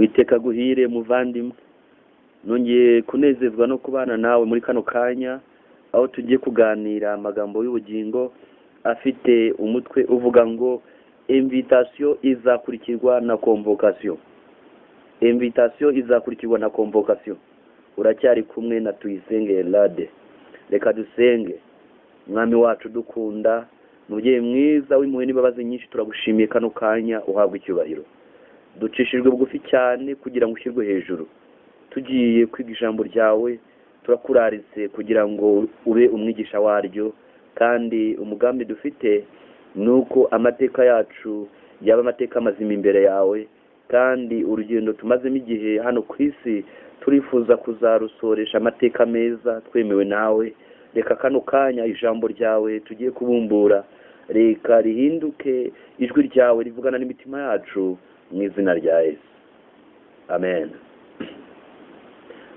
Uwiteka aguhire muvandimwe, nongeye kunezezwa no kubana nawe muri kano kanya aho tugiye kuganira amagambo y'ubugingo afite umutwe uvuga ngo invitation izakurikirwa na convocation. Invitation izakurikirwa na convocation. Uracyari kumwe na Tuyisenge Elade. Reka dusenge. Mwami wacu dukunda, mubyeyi mwiza w'impuhwe n'imbabazi nyinshi, turagushimiye kano kanya, uhabwa icyubahiro. Ducishijwe bugufi cyane kugira ngo ushyirwe hejuru. Tugiye kwiga ijambo ryawe, turakuraritse kugira ngo ube umwigisha waryo, kandi umugambi dufite ni uko amateka yacu yaba amateka mazima imbere yawe, kandi urugendo tumazemo igihe hano ku isi turifuza kuzarusoresha amateka meza twemewe nawe. Reka kano kanya ijambo ryawe tugiye kubumbura, reka rihinduke ijwi ryawe rivugana n'imitima yacu mu izina rya Yesu, amen.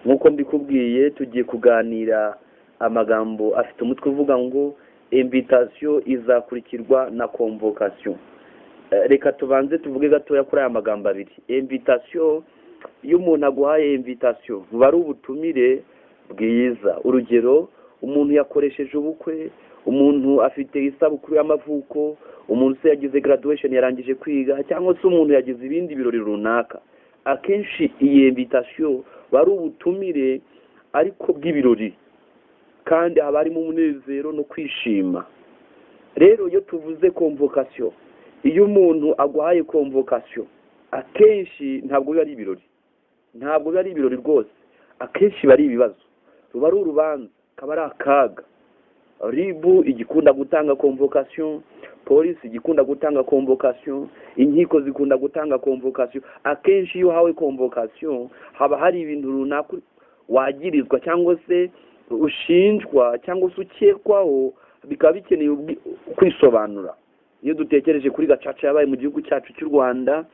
Nk'uko mbikubwiye, tugiye kuganira amagambo afite umutwe uvuga ngo invitation izakurikirwa na convocation. Reka tubanze tuvuge gatoya kuri aya magambo abiri. Invitation, iyo umuntu aguhaye invitation buba ari ubutumire bwiza. Urugero, umuntu yakoresheje ubukwe, umuntu afite isabukuru y'amavuko, umuntu se yagize graduation, yarangije kwiga, cyangwa se umuntu yagize ibindi birori runaka. Akenshi iyi invitation buba ari ubutumire ariko bw'ibirori, kandi haba harimo umunezero no kwishima. Rero iyo tuvuze convocation, iyo umuntu aguhaye convocation, akenshi ntabwo biba ari ibirori, ntabwo biba ari ibirori rwose. Akenshi biba ari ibibazo, ruba ari urubanza, kaba ari akaga. RIB igikunda gutanga convocation, polisi igikunda gutanga convocation, inkiko zikunda gutanga convocation. Akenshi iyo uhawe convocation haba hari ibintu runaka wagirizwa cyangwa se ushinjwa cyangwa se ukekwaho, bikaba bikeneye kwisobanura. Iyo dutekereje kuri gacaca yabaye mu gihugu cyacu cy'u Rwanda,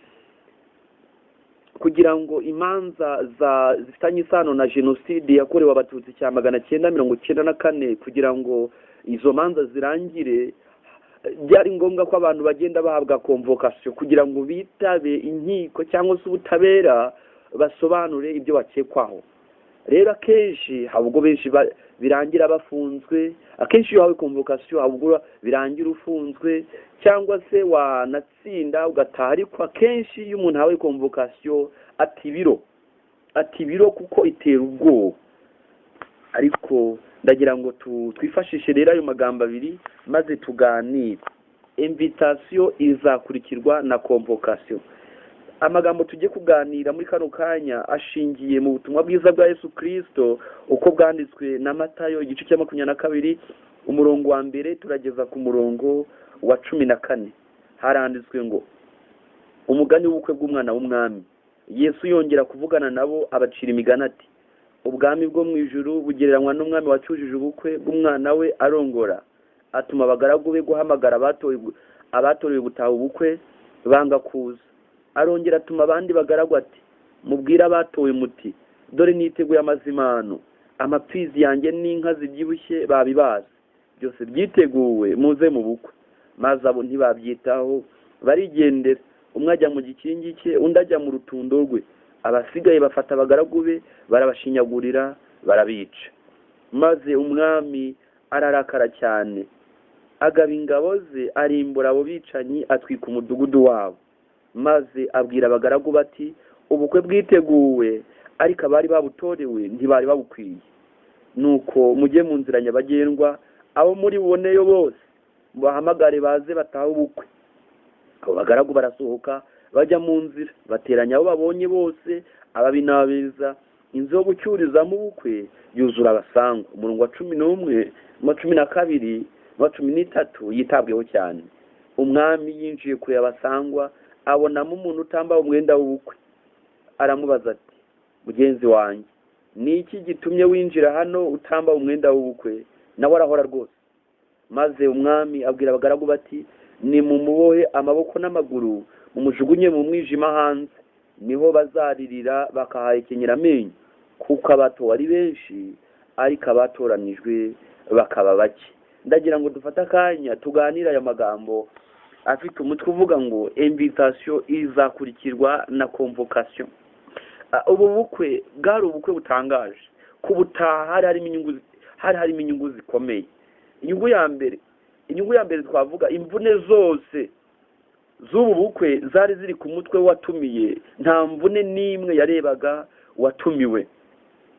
kugira ngo imanza zifitanye isano na jenoside yakorewe Abatutsi cya 994, kugira ngo izo manza zirangire, byari ngombwa ko abantu bagenda bahabwa convocation kugira ngo bitabe inkiko cyangwa se ubutabera, basobanure ibyo bakekwaho. Rero akenshi haba ubwo benshi birangira bafunzwe. Akenshi iyo uhawe convocation haba ubwo birangira ufunzwe cyangwa se wanatsinda ugataha. Ariko akenshi iyo umuntu ahawe convocation ata ibiro, ata ibiro kuko itera ubwoba. Ariko ndagira ngo twifashishe rero ayo magambo abiri maze tuganire. Invitation izakurikirwa na convocation. Amagambo tugiye kuganira muri kano kanya ashingiye mu butumwa bwiza bwa Yesu Kristo uko bwanditswe na Matayo, igice cya 22, umurongo wa 1 turageza ku murongo wa 14. Haranditswe ngo: umugani w'ubukwe bw'umwana w'umwami. Yesu yongera kuvugana nabo, abacira imigani ati: ubwami bwo mu ijuru bugereranywa n'umwami wacyujije ubukwe bw'umwana we arongora, atuma abagaragu be guhamagara abatorewe gutaha ubukwe, banga kuza. Arongera atuma abandi bagaragu ati: mubwire abatowe muti: dore niteguye amazimano, amapfizi yanjye n'inka zibyibushye babibaze, byose byiteguwe, muze mu bukwe. Maze abo ntibabyitaho, barigendera, umwe ajya mu gikingi cye, undi ajya mu rutundo rwe. Abasigaye bafata abagaragu be, barabashinyagurira, barabica. Maze umwami ararakara cyane, agaba ingabo ze, arimbura abo bicanyi, atwika umudugudu wabo. Maze abwira abagaragu bati: ubukwe bwiteguwe, ariko abari babutorewe ntibari babukwiye. Nuko mujye mu nzira nyabagendwa, abo muri buboneyo bose mubahamagare baze batahe ubukwe. Abo bagaragu barasohoka bajya mu nzira, bateranya abo babonye bose, ababi n'abeza. Inzu yo gucyurizamo ubukwe yuzura abasangwa. Umurongo wa 11, wa 12, wa 13 yitabweho cyane. Umwami yinjiye kureba abasangwa, abonamo umuntu utambaye umwenda w'ubukwe. Aramubaza ati: mugenzi wanjye, ni iki gitumye winjira hano utambaye umwenda w'ubukwe? Nawe arahora rwose. Maze umwami abwira abagaragu bati: nimumubohe amaboko n'amaguru, mumujugunye mu mwijima hanze, niho bazaririra bakahahekenyera amenyo, kuko abatowe ari benshi ariko abatoranijwe bakaba bake. Ndagira ngo dufate akanya tuganire aya magambo afite umutwe uvuga ngo invitation izakurikirwa na convocation. Ubu bukwe bwari ubukwe butangaje. Kubutaha hari harimo inyungu zikomeye. Inyungu ya mbere twavuga, imvune zose z'ubu bukwe zari ziri ku mutwe watumiye, nta mvune n'imwe yarebaga watumiwe.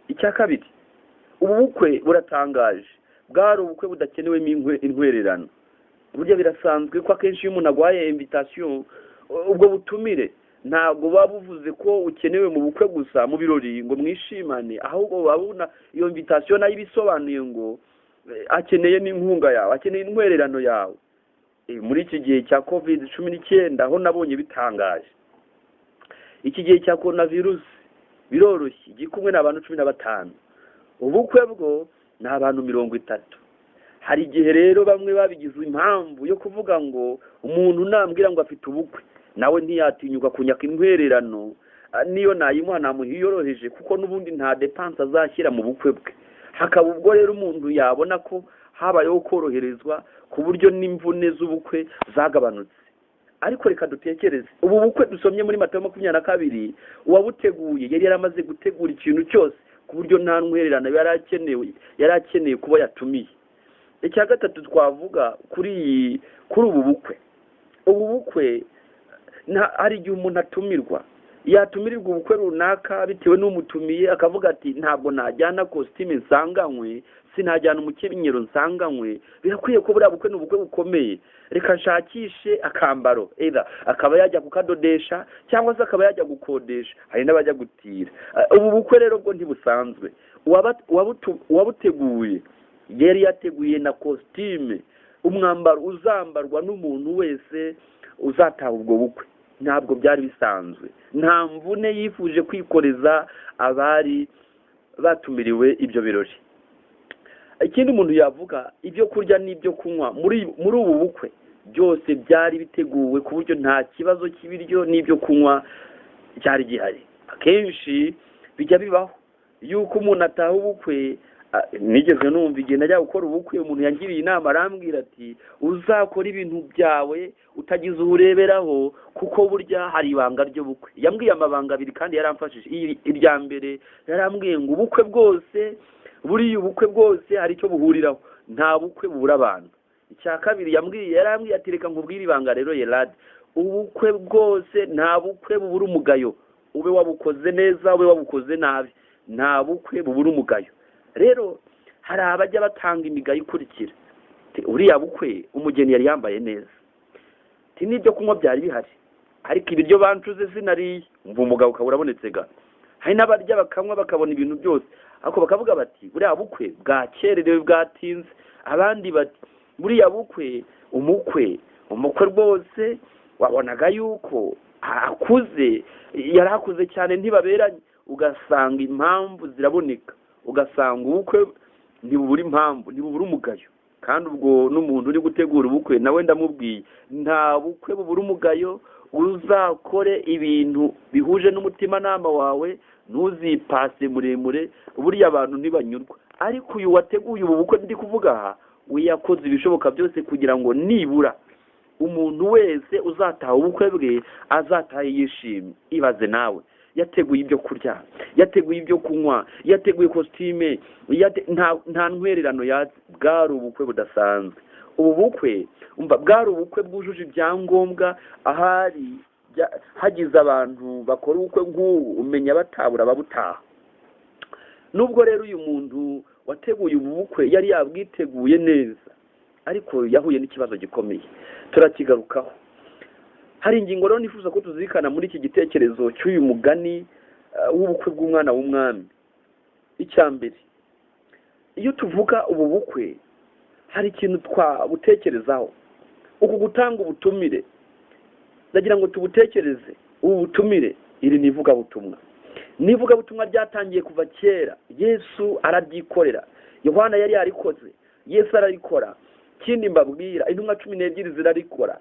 Icya kabiri, ubu bukwe buratangaje, bwari ubukwe budakenewemo intwererano. Burya birasanzwe ko akenshi iyo umuntu agwaye invitation, ubwo butumire ntabwo buba buvuze ko ukenewe mu bukwe gusa, mu birori ngo mwishimane, ahubwo babona iyo invitation nayo ibisobanuye ngo akeneye n'inkunga yawe, akeneye intwererano yawe. Muri iki gihe cya COVID-19 aho nabonye bitangaje, iki gihe cya coronavirus biroroshye, igikumwe n'abantu 15, ubukwe bwo ni abantu 30. Hari igihe rero bamwe babigize impamvu yo kuvuga ngo umuntu nambwira ngo afite ubukwe nawe ntiyatinyuka kunyaka intwererano, niyo nayimuha namuhiyoroheje kuko n'ubundi nta dépense azashyira mu bukwe bwe. Hakaba ubwo rero umuntu yabona ko habayeho koroherezwa ku buryo n'imvune z'ubukwe zagabanutse. Ariko reka dutekereze, ubu bukwe dusomye muri Matayo 22, uwabuteguye yari yaramaze gutegura ikintu cyose ku buryo nta ntwererano yari akeneye kuba yatumiye. Icya gatatu twavuga kuri ubu bukwe, ubu bukwe hari igihe umuntu atumirwa, yatumirirwa ubukwe runaka bitewe n'umutumiye, akavuga ati ntabwo najyana kositime nsanganywe, sinajyana umukenyero nsanganywe, birakwiye ko buriya bukwe ni ubukwe bukomeye, reka nshakishe akambaro, either akaba yajya kukadodesha cyangwa se akaba yajya gukodesha, hari n'abajya gutira. Ubu bukwe rero bwo ntibusanzwe, uwabuteguye yari yateguye na kositime, umwambaro uzambarwa n'umuntu wese uzataha ubwo bukwe. Ntabwo byari bisanzwe, nta mvune yifuje kwikoreza abari batumiriwe ibyo birori. Ikindi umuntu yavuga, ibyo kurya n'ibyo kunywa muri ubu bukwe byose byari biteguwe ku buryo nta kibazo cy'ibiryo n'ibyo kunywa cyari gihari. Akenshi bijya bibaho yuko umuntu ataha ubukwe. Nigeze numva igihe najya gukora ubukwe, umuntu yangiriye inama arambwira ati uzakora ibintu byawe utagize ureberaho, kuko burya hari ibanga ry'ubukwe. Yambwiye amabanga abiri kandi yaramfashije. Irya mbere yarambwiye ngo ubukwe bwose, buriya ubukwe bwose hari icyo buhuriraho, nta bukwe bubura abantu. Icya kabiri yarambwiye ati reka nkubwire ibanga rero Yerade, ubukwe bwose nta bukwe bubura umugayo, ube wabukoze neza ube wabukoze nabi, nta bukwe bubura umugayo. Rero hari abajya batanga imigayo ikurikira: uriya bukwe umugeni yari yambaye neza, n'ibyo kunywa byari bihari, ariko ibiryo bancuze sinariye, umva umugabo ukaba urabonetse ga. Hari n'abarya bakanywa bakabona ibintu byose, ariko bakavuga bati buriya bukwe bwakererewe bwatinze. Abandi bati buriya bukwe umukwe rwose wabonaga yuko akuze, yari akuze cyane ntibaberanye. Ugasanga impamvu ziraboneka, ugasanga ubukwe ntibubura impamvu, ntibubura umugayo. Kandi ubwo n'umuntu uri gutegura ubukwe nawe ndamubwiye, nta bukwe bubura umugayo, uzakore ibintu bihuje n'umutimanama wawe, ntuzipase muremure, buriya abantu ntibanyurwa. Ariko uyu wateguye ubu bukwe ndi kuvuga aha, we yakoze ibishoboka byose kugira ngo nibura umuntu wese uzataha ubukwe bwe azataha yishimye. Ibaze nawe, yateguye ibyo kurya, yateguye ibyo kunywa, yateguye kositime, nta ntwererano yatse. Bwari ubukwe budasanzwe. Ubu bukwe umva bwari ubukwe bwujuje ibyangombwa. Ahari hagize abantu bakora ubukwe nk'ubu, umenya batabura babutaha. Nubwo rero uyu muntu wateguye ubu bukwe yari yabwiteguye neza, ariko yahuye n'ikibazo gikomeye, turakigarukaho. Hari ingingo rero nifuza ko tuzirikana muri iki gitekerezo cy'uyu mugani w'ubukwe bw'umwana w'umwami. Icya mbere, iyo tuvuga ubu bukwe hari ikintu twabutekerezaho. Uku gutanga ubutumire, ndagira ngo tubutekereze. Ubu butumire, iri ni ivugabutumwa. Ni ivugabutumwa ryatangiye kuva kera, Yesu arabyikorera, Yohana yari yarikoze, Yesu ararikora. Kindi mbabwira, intumwa 12 zirarikora,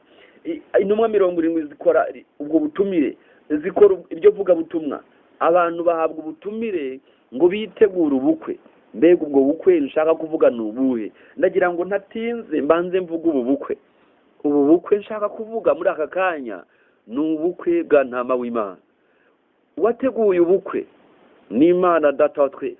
intumwa 70 zikora ubwo butumire, zikora iryo vugabutumwa. Abantu bahabwa ubutumire ngo bitegure ubukwe. Mbega ubwo bukwe nshaka kuvuga ni ubuhe? Ndagira ngo ntatinze mbanze mvuge ubu bukwe. Ubu bukwe nshaka kuvuga muri aka kanya ni ubukwe bwa Ntama w'Imana. Uwateguye ubukwe ni Imana Data wa twese.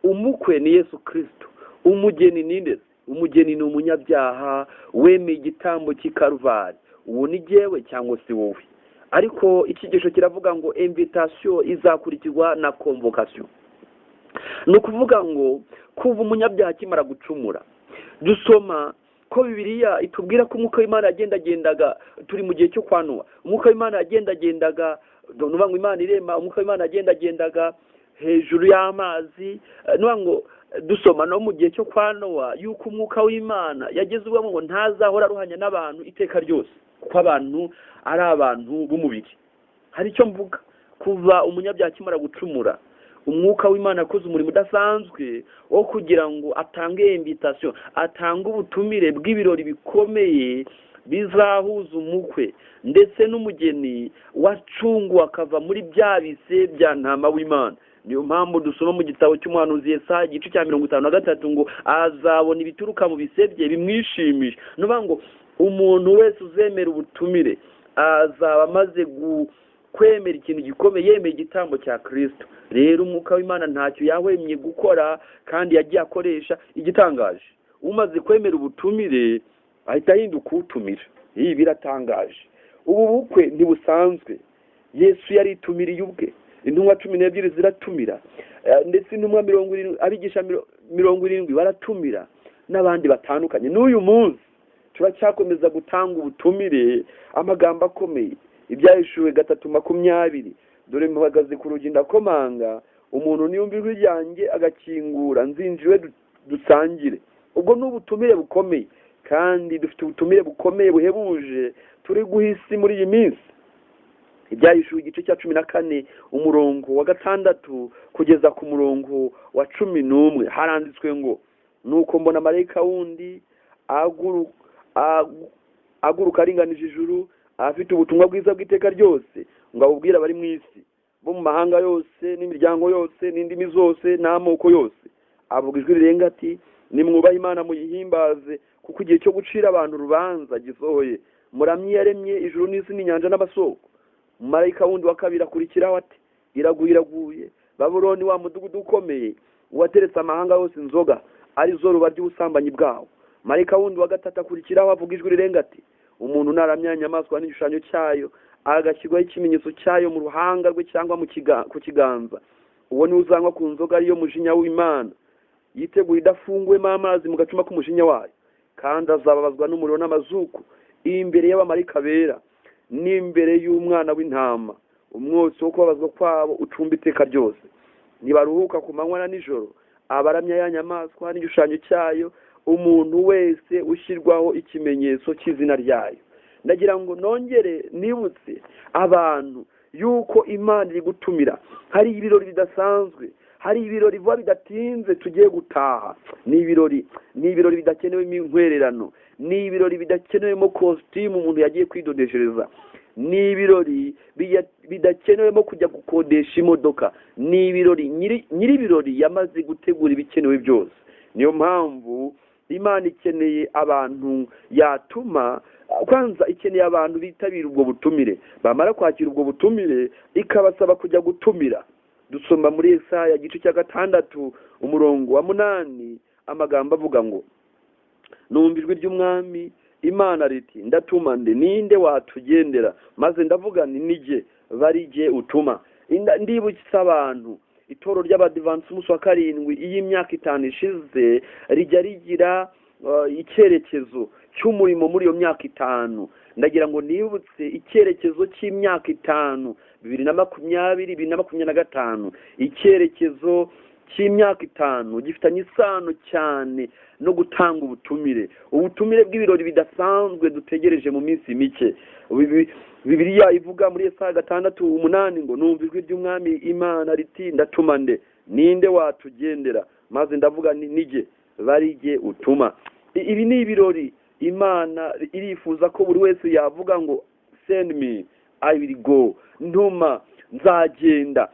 Umukwe ni Yesu Kirisito. Umugeni ni nde? Umugeni ni umunyabyaha wemeye igitambo cy'i Karuvari. Uwo ni jyewe cyangwa se wowe. Ariko icyigisho kiravuga ngo invitation izakurikirwa na convocation. Ni ukuvuga ngo kuva umunyabyaha akimara gucumura, dusoma ko Bibiliya itubwira ko umwuka w'Imana yagendagendaga. Turi mu gihe cyo kwa Nowa. Umwuka w'Imana yagendagendaga, ni ukuvuga ngo Imana irema, umwuka w'Imana yagendagendaga hejuru y'amazi. Ni ukuvuga ngo dusoma no mu gihe cyo kwa Nowa yuko umwuka w'Imana yageze ubwo ngo ntazahora aruhanya n'abantu iteka ryose, kuko abantu ari abantu b'umubiri. Hari icyo mvuga, kuva umunyabyaha akimara gucumura, umwuka w'Imana akoze umurimo udasanzwe wo kugira ngo atange invitation, atange ubutumire bw'ibirori bikomeye bizahuza umukwe ndetse n'umugeni wacunguwe akava muri bya bise bya ntama w'Imana. Niyo mpamvu dusoma mu gitabo cy'umuhanuzi Yesaya igice cya 53 ngo azabona ibituruka mu bise bye bimwishimisha. Ni ukuvuga ngo umuntu wese uzemera ubutumire azaba amaze kwemera ikintu gikomeye, yemeye igitambo cya Kirisito. Rero umwuka w'Imana ntacyo yahwemye gukora, kandi yagiye akoresha igitangaje. Umaze kwemera ubutumire ahita ahinduka utumira. Ibi biratangaje. Ubu bukwe ntibusanzwe. Yesu yaritumiriye ubwe, intumwa 12 ziratumira, ndetse intumwa 70, abigisha 70 baratumira, n'abandi batandukanye. N'uyu munsi turacyakomeza gutanga ubutumire, amagambo akomeye. Ibyahishuwe 3:20, dore mpagaze ku rugi ndakomanga, umuntu niyumva ijwi ryanjye agakingura, nzinjiwe dusangire. Ubwo ni ubutumire bukomeye, kandi dufite ubutumire bukomeye buhebuje turi guha isi muri iyi minsi. Ibyahishuwe igice cya 14 umurongo wa 6 kugeza ku murongo wa 11 haranditswe ngo: nuko mbona marayika wundi aguruka aringanije ijuru, afite ubutumwa bwiza bw'iteka ryose, ngo abubwire abari mu isi bo mu mahanga yose n'imiryango yose n'indimi zose n'amoko yose. Avuga ijwi rirenga ati: nimwubahe Imana muyihimbaze, kuko igihe cyo gucira abantu urubanza gisohoye. Muramye yaremye ijuru n'isi n'inyanja n'amasoko. Marayika wundi wa kabiri akurikiraho ati: iraguye, iraguye Babuloni, wa mudugudu ukomeye, wateretse amahanga yose inzoga, ari zo ruba ry'ubusambanyi bwawo. Marayika wundi wa gatatu akurikiraho avuga ijwi rirenga ati: umuntu naramya inyamaswa n'igishushanyo cyayo, agashyirwaho ikimenyetso cyayo mu ruhanga rwe cyangwa ku kiganza, uwo niwe uzanywa ku nzoga ariyo mujinya w'Imana, yiteguye idafunguwemo amazi mu gacuma k'umujinya wayo, kandi azababazwa n'umuriro n'amazuku imbere y'abamarayika bera n'imbere y'umwana w'intama. Umwotsi wo kubabazwa kwabo ucumba iteka ryose. Ntibaruhuka ku manywa na nijoro abaramya ya nyamaswa n'igishushanyo cyayo, umuntu wese ushyirwaho ikimenyetso cy'izina ryayo. Ndagira ngo nongere nibutse abantu yuko Imana iri gutumira. Hari ibirori bidasanzwe, hari ibirori vuba bidatinze tugiye gutaha. Ni ibirori bidakenewemo inkwererano, ni ibirori bidakenewemo kositimu umuntu yagiye kwidodeshereza, ni ibirori bidakenewemo kujya gukodesha imodoka, ni ibirori nyiri ibirori yamaze gutegura ibikenewe byose. Niyo mpamvu Imana ikeneye abantu yatuma. Kwanza ikeneye abantu bitabira ubwo butumire, bamara kwakira ubwo butumire ikabasaba kujya gutumira. Dusoma muri Yesaya igice cya 6 umurongo wa 8 amagambo avuga ngo: numva ijwi ry'Umwami Imana riti: ndatuma nde, ninde watugendera? Maze ndavuga nti: nijye, barije utuma. Ndibutsa abantu itoro ry'Abadivansi umunsi wa 7 y'imyaka 5 ishize rijya rigira icyerekezo cy'umurimo muri iyo myaka 5. Ndagira ngo nibutse icyerekezo cy'imyaka 5, 2020, 2025. Icyerekezo cy'imyaka 5 gifitanye isano cyane no gutanga ubutumire, ubutumire bw'ibirori bidasanzwe dutegereje mu minsi mike. Bibiliya ivuga muri Yesaya 6:8 ngo: numva ijwi ry'Umwami Imana riti: ndatuma nde, ninde watugendera? Maze ndavuga nti: nijye, barije utuma. Ibi ni ibirori Imana irifuza ko buri wese yavuga ngo: send me, I will go, ntuma nzagenda.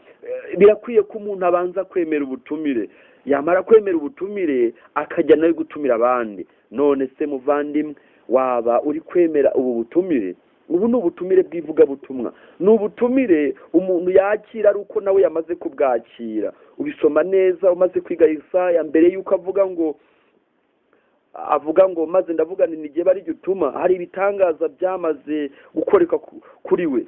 Birakwiye ko umuntu abanza kwemera ubutumire, yamara kwemera ubutumire akajya nawe gutumira abandi. None se muvandimwe, waba uri kwemera ubu butumire? Ubu ni ubutumire bw'ivugabutumwa, ni ubutumire umuntu yakira ari uko nawe yamaze kubwakira. Ubisoma neza umaze kwiga Yesaya, mbere y'uko avuga ngo maze ndavuga nti n'igihe bari gutuma hari ibitangaza byamaze gukoreka kuri we.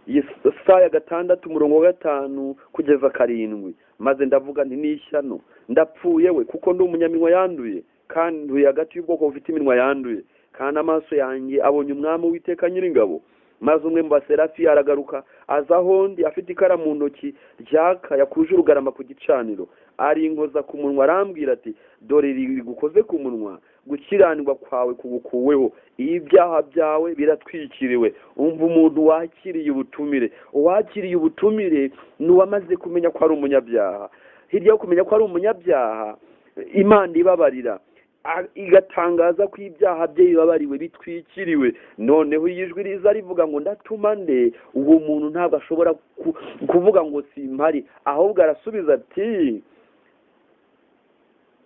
Yesaya 6 umurongo wa 5 kugeza 7: "Maze ndavuga nti n'ishyano, ndapfuye we, kuko ndi umunyaminwa yanduye, kandi ntuye hagati y'ubwoko bufite iminwa yanduye, kandi amaso yanjye abonye Umwami Uwiteka Nyiringabo. Maze umwe mu baserafi aragaruka, aza aho ndi, afite ikara mu ntoki ryaka yakuje urugarama ku gicaniro, arinkoza ku munwa, arambwira ati: 'Dore rigukoze ku munwa, gukiranirwa kwawe kugukuweho, ibyaha byawe biratwikiriwe.'" Umva, umuntu wakiriye ubutumire, uwakiriye ubutumire ni uwamaze kumenya ko ari umunyabyaha. Hirya yo kumenya ko ari umunyabyaha, Imana ibabarira, igatangaza ko ibyaha bye bibabariwe, bitwikiriwe. Noneho iyi jwi riza rivuga ngo: "Ndatuma nde?" Uwo muntu ntabwo ashobora kuvuga ngo simpari, ahubwo arasubiza ati: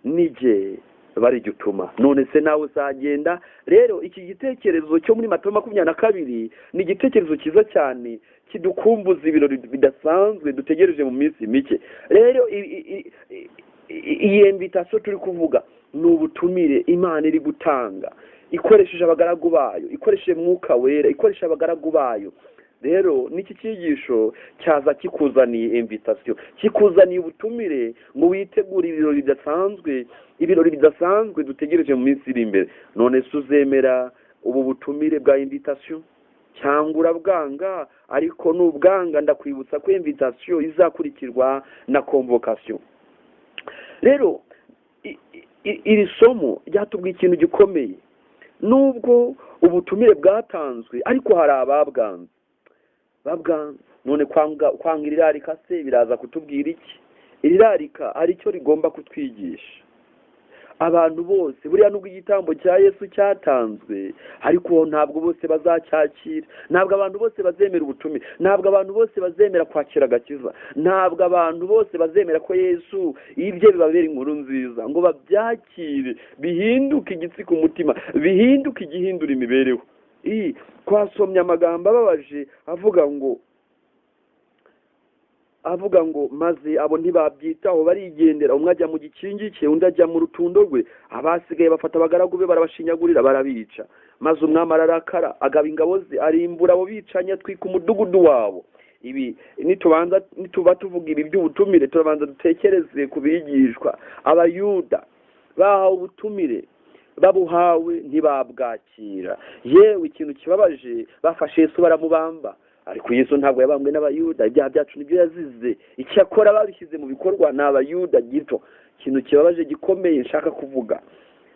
"Nijye barijya utuma." None se nawe uzagenda? Rero iki gitekerezo cyo muri Matayo 22 ni igitekerezo cyiza cyane, kidukumbuza ibirori bidasanzwe dutegereje mu minsi mike. Rero iyi invitation turi kuvuga ni ubutumire Imana iri gutanga ikoresheje abagaragu bayo, ikoresheje Mwuka Wera, ikoresheje abagaragu bayo. Rero n'iki cyigisho cyaza kikuzaniye invitation, kikuzaniye ubutumire ngo witegure ibirori bidasanzwe, ibirori bidasanzwe dutegereje mu minsi iri imbere. None se uzemera ubu butumire bwa invitation cyangwa urabwanga? Ariko nubwanga, ndakwibutsa ko invitation izakurikirwa na convocation. Rero iri somo ryatubwiye ikintu gikomeye. Nubwo ubutumire bwatanzwe, ariko hari ababwanze, babwanze. None kwanga irirarika se biraza kutubwira iki? Irirarika hari icyo rigomba kutwigisha abantu bose. Buriya nubwo igitambo cya Yesu cyatanzwe, ariko ntabwo bose bazacyakira. Ntabwo abantu bose bazemera ubutumire, ntabwo abantu bose bazemera kwakira agakiza, ntabwo abantu bose bazemera ko Yesu ibye bibabera inkuru nziza ngo babyakire, bihinduke igitsi ku mutima, bihinduke igihindura imibereho. Twasomye amagambo ababaje avuga ngo: "Maze abo ntibabyitaho, barigendera, umwe ajya mu gikingi cye, undi ajya mu rutundo rwe. Abasigaye bafata abagaragu be, barabashinyagurira, barabica. Maze umwami ararakara, agaba ingabo ze, arimbura abo bicanyi, atwika umudugudu wabo." Ibi nitubanza, nituba tuvuga ibi by'ubutumire, turabanza dutekereze ku bigishwa. Abayuda bahawe ubutumire, babuhawe ntibabwakira. Yewe, ikintu kibabaje, bafashe Yesu baramubamba. Ariko Yesu ntabwo yabambwe n'Abayuda, ibyaha byacu nibyo yazize. Icyakora babishyize mu bikorwa ni Abayuda gito. Ikintu kibabaje gikomeye nshaka kuvuga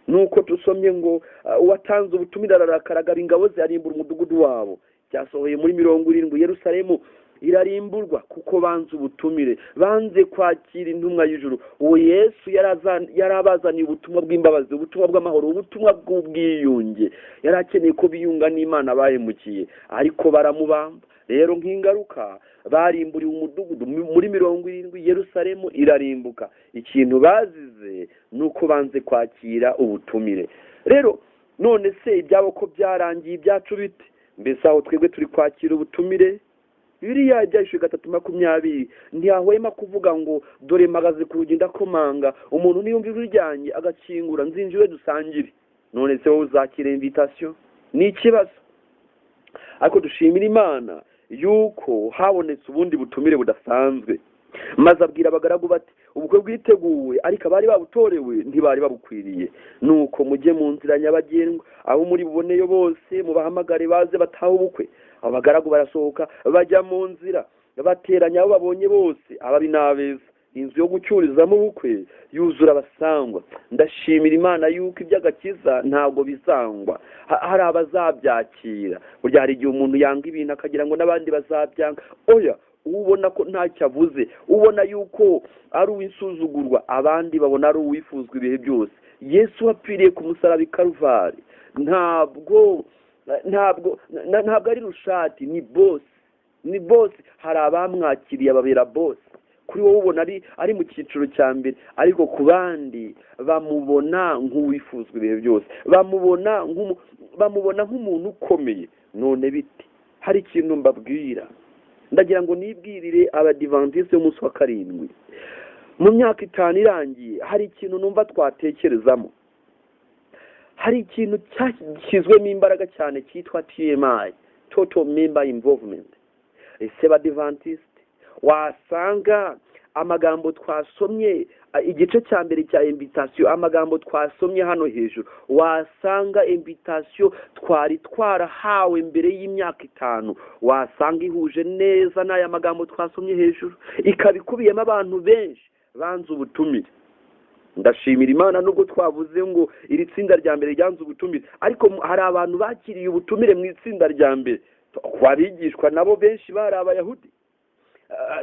ni uko dusomye ngo uwatanze ubutumire ararakara, agaba ingabo ze, arimbura umudugudu wabo. Byasohoye muri 70, Yerusalemu irarimburwa kuko banze ubutumire, banze kwakira intumwa y'ijuru. Uwo Yesu yari abazaniye ubutumwa bw'imbabazi, ubutumwa bw'amahoro, ubutumwa bw'ubwiyunge. Yari akeneye ko biyunga n'Imana bahemukiye, ariko baramubamba. Rero nk'ingaruka barimburiwe umudugudu muri 70, Yerusalemu irarimbuka. Ikintu bazize ni uko banze kwakira ubutumire. Rero none se ibyabo ko byarangiye, ibyacu bite? Mbese aho twebwe turi kwakira ubutumire? Biriya Ibyahishuwe 3:20 ntiyahwema kuvuga ngo: "Dore mpagaze ku rugi ndakomanga, umuntu niyumva ijwi ryanjye agakingura, nzinjire dusangire." None se wowe uzakira invitation? Ni ikibazo. Ariko dushimira Imana yuko habonetse ubundi butumire budasanzwe. "Maze abwira abagaragu bati: 'Ubukwe bwiteguwe, ariko abari babutorewe ntibari babukwiriye. Nuko mujye mu nzira nyabagendwa, aho muri buboneyo bose mubahamagare baze batahe ubukwe.' Abo bagaragu barasohoka, bajya mu nzira, bateranya abo babonye bose, ababi n'abeza. Inzu yo gucyurizamo ubukwe yuzura abasangwa.'" Ndashimira Imana yuko iby'agakiza ntabwo bizangwa. Hari abazabyakira. Burya hari igihe umuntu yanga ibintu akagira ngo n'abandi bazabyanga. Oya, ubona ko ntacyo avuze, ubona yuko ari uw'insuzugurwa, abandi babona ari uwifuzwa ibihe byose. Yesu wapfiriye ku musaraba i Karuvari ntabwo ari rushati, ni boss, ni boss. Hari abamwakiriye ababera boss. Kuri wowe ubona ari mu cyiciro cya mbere, ariko ku bandi bamubona nk'uwifuzwa ibihe byose, bamubona nk'umuntu ukomeye. None bite? Hari ikintu mbabwira, ndagira ngo nibwirire Abadivantisite b'umunsi wa karindwi. Mu myaka 5 irangiye hari ikintu numva twatekerezamo. Hari ikintu cyashyizwemo imbaraga cyane cyitwa TMI, Total Member Involvement. Ese Badivantiste, wasanga amagambo twasomye igice cya mbere cya invitation, amagambo twasomye hano hejuru, wasanga invitation twari twarahawe mbere y'imyaka 5, wasanga ihuje neza n'aya magambo twasomye hejuru, ikaba ikubiyemo abantu benshi banze ubutumire. Ndashimira Imana nubwo twavuze ngo iri tsinda rya mbere ryanze ubutumire, ariko hari abantu bakiriye ubutumire mu itsinda rya mbere. Abigishwa nabo benshi bari Abayahudi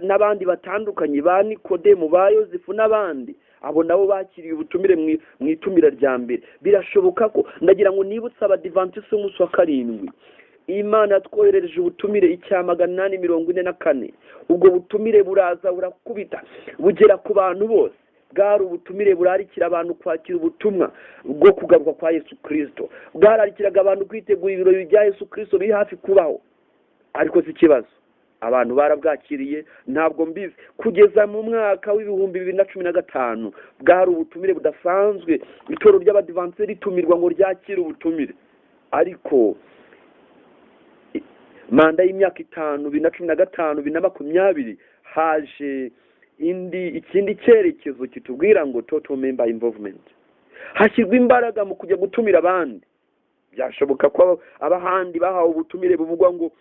n'abandi batandukanye, ba Nikodemu, ba Yosefu n'abandi, abo nabo bakiriye ubutumire mu itumira rya mbere. Birashoboka ko, ndagira ngo nibutse Abadivantisite b'umunsi wa karindwi, Imana yatwoherereje ubutumire icya 844. Ubwo butumire buraza burakubita bugera ku bantu bose. Bwari ubutumire burarikira abantu kwakira ubutumwa bwo kugaruka kwa Yesu Kristo, bwararikiraga abantu kwitegura ibirori bya Yesu Kristo biri hafi kubaho. Ariko si ikibazo, abantu barabwakiriye ntabwo mbizi. Kugeza mu mwaka w'2015 bwari ubutumire budasanzwe, itorero ry'Abadivantisite ritumirwa ngo ryakire ubutumire. Ariko manda y'imyaka 5, 2015, 2020, haje ikindi cyerekezo kitubwira ngo total member involvement. Hashyirwa imbaraga mu kujya gutumira abandi. Byashoboka ko abahandi bahawe ubutumire buvugwa ngo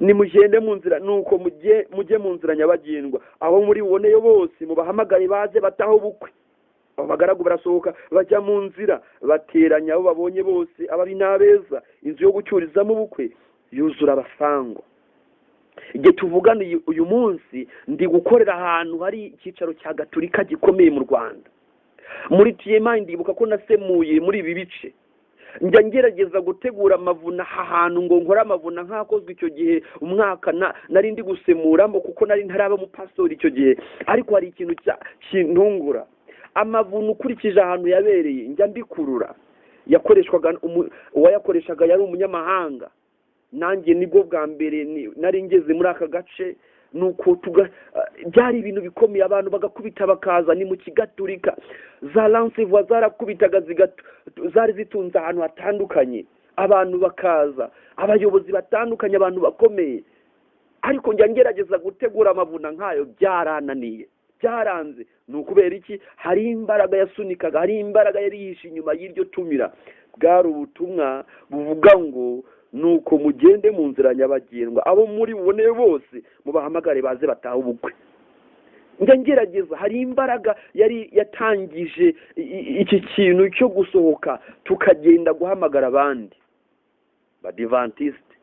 nimugende mu nzira, nuko mujye mu nzira nyabagendwa, aho muri buboneyo bose mubahamagare baze bataho ubukwe. Abo bagaragu barasohoka bajya mu nzira, bateranya abo babonye bose, ababi n'abeza. Inzu yo gucyurizamo ubukwe yuzura abasangwa. Igihe tuvugana uyu munsi, ndi gukorera ahantu hari icyicaro cya Gaturika gikomeye mu Rwanda, muri TMI. Ndibuka ko nasemuye muri ibi bice, njya ngerageza gutegura amavuna aha hantu ngo nkore amavuna nk'akozwe icyo gihe umwaka nari ndi gusemuramo, kuko nari ntaraba umupasitori icyo gihe. Ariko hari ikintu kintungura, amavuna ukurikije ahantu yabereye njya mbikurura, yakoreshwaga uwayakoreshaga yari umunyamahanga. Nanjye nibwo bwa mbere nari ngeze muri aka gace, nuko byari ibintu bikomeye, abantu bagakubita bakaza. Ni mu Kigaturika, za lansevuwa zarakubitaga, zari zitunze ahantu hatandukanye, abantu bakaza, abayobozi batandukanye, abantu bakomeye. Ariko njya ngerageza gutegura amavuna nk'ayo, byarananiye, byaranze. Ni ukubera iki? Hari imbaraga yasunikaga, hari imbaraga yari yihishe inyuma y'iryo tumira. Bwari ubutumwa buvuga ngo nuko mugende mu nzira nyabagendwa, abo muri buboneye bose mubahamagare baze batahe ubukwe. Njya ngerageza, hari imbaraga yari yatangije iki kintu cyo gusohoka tukagenda guhamagara abandi Badivantiste.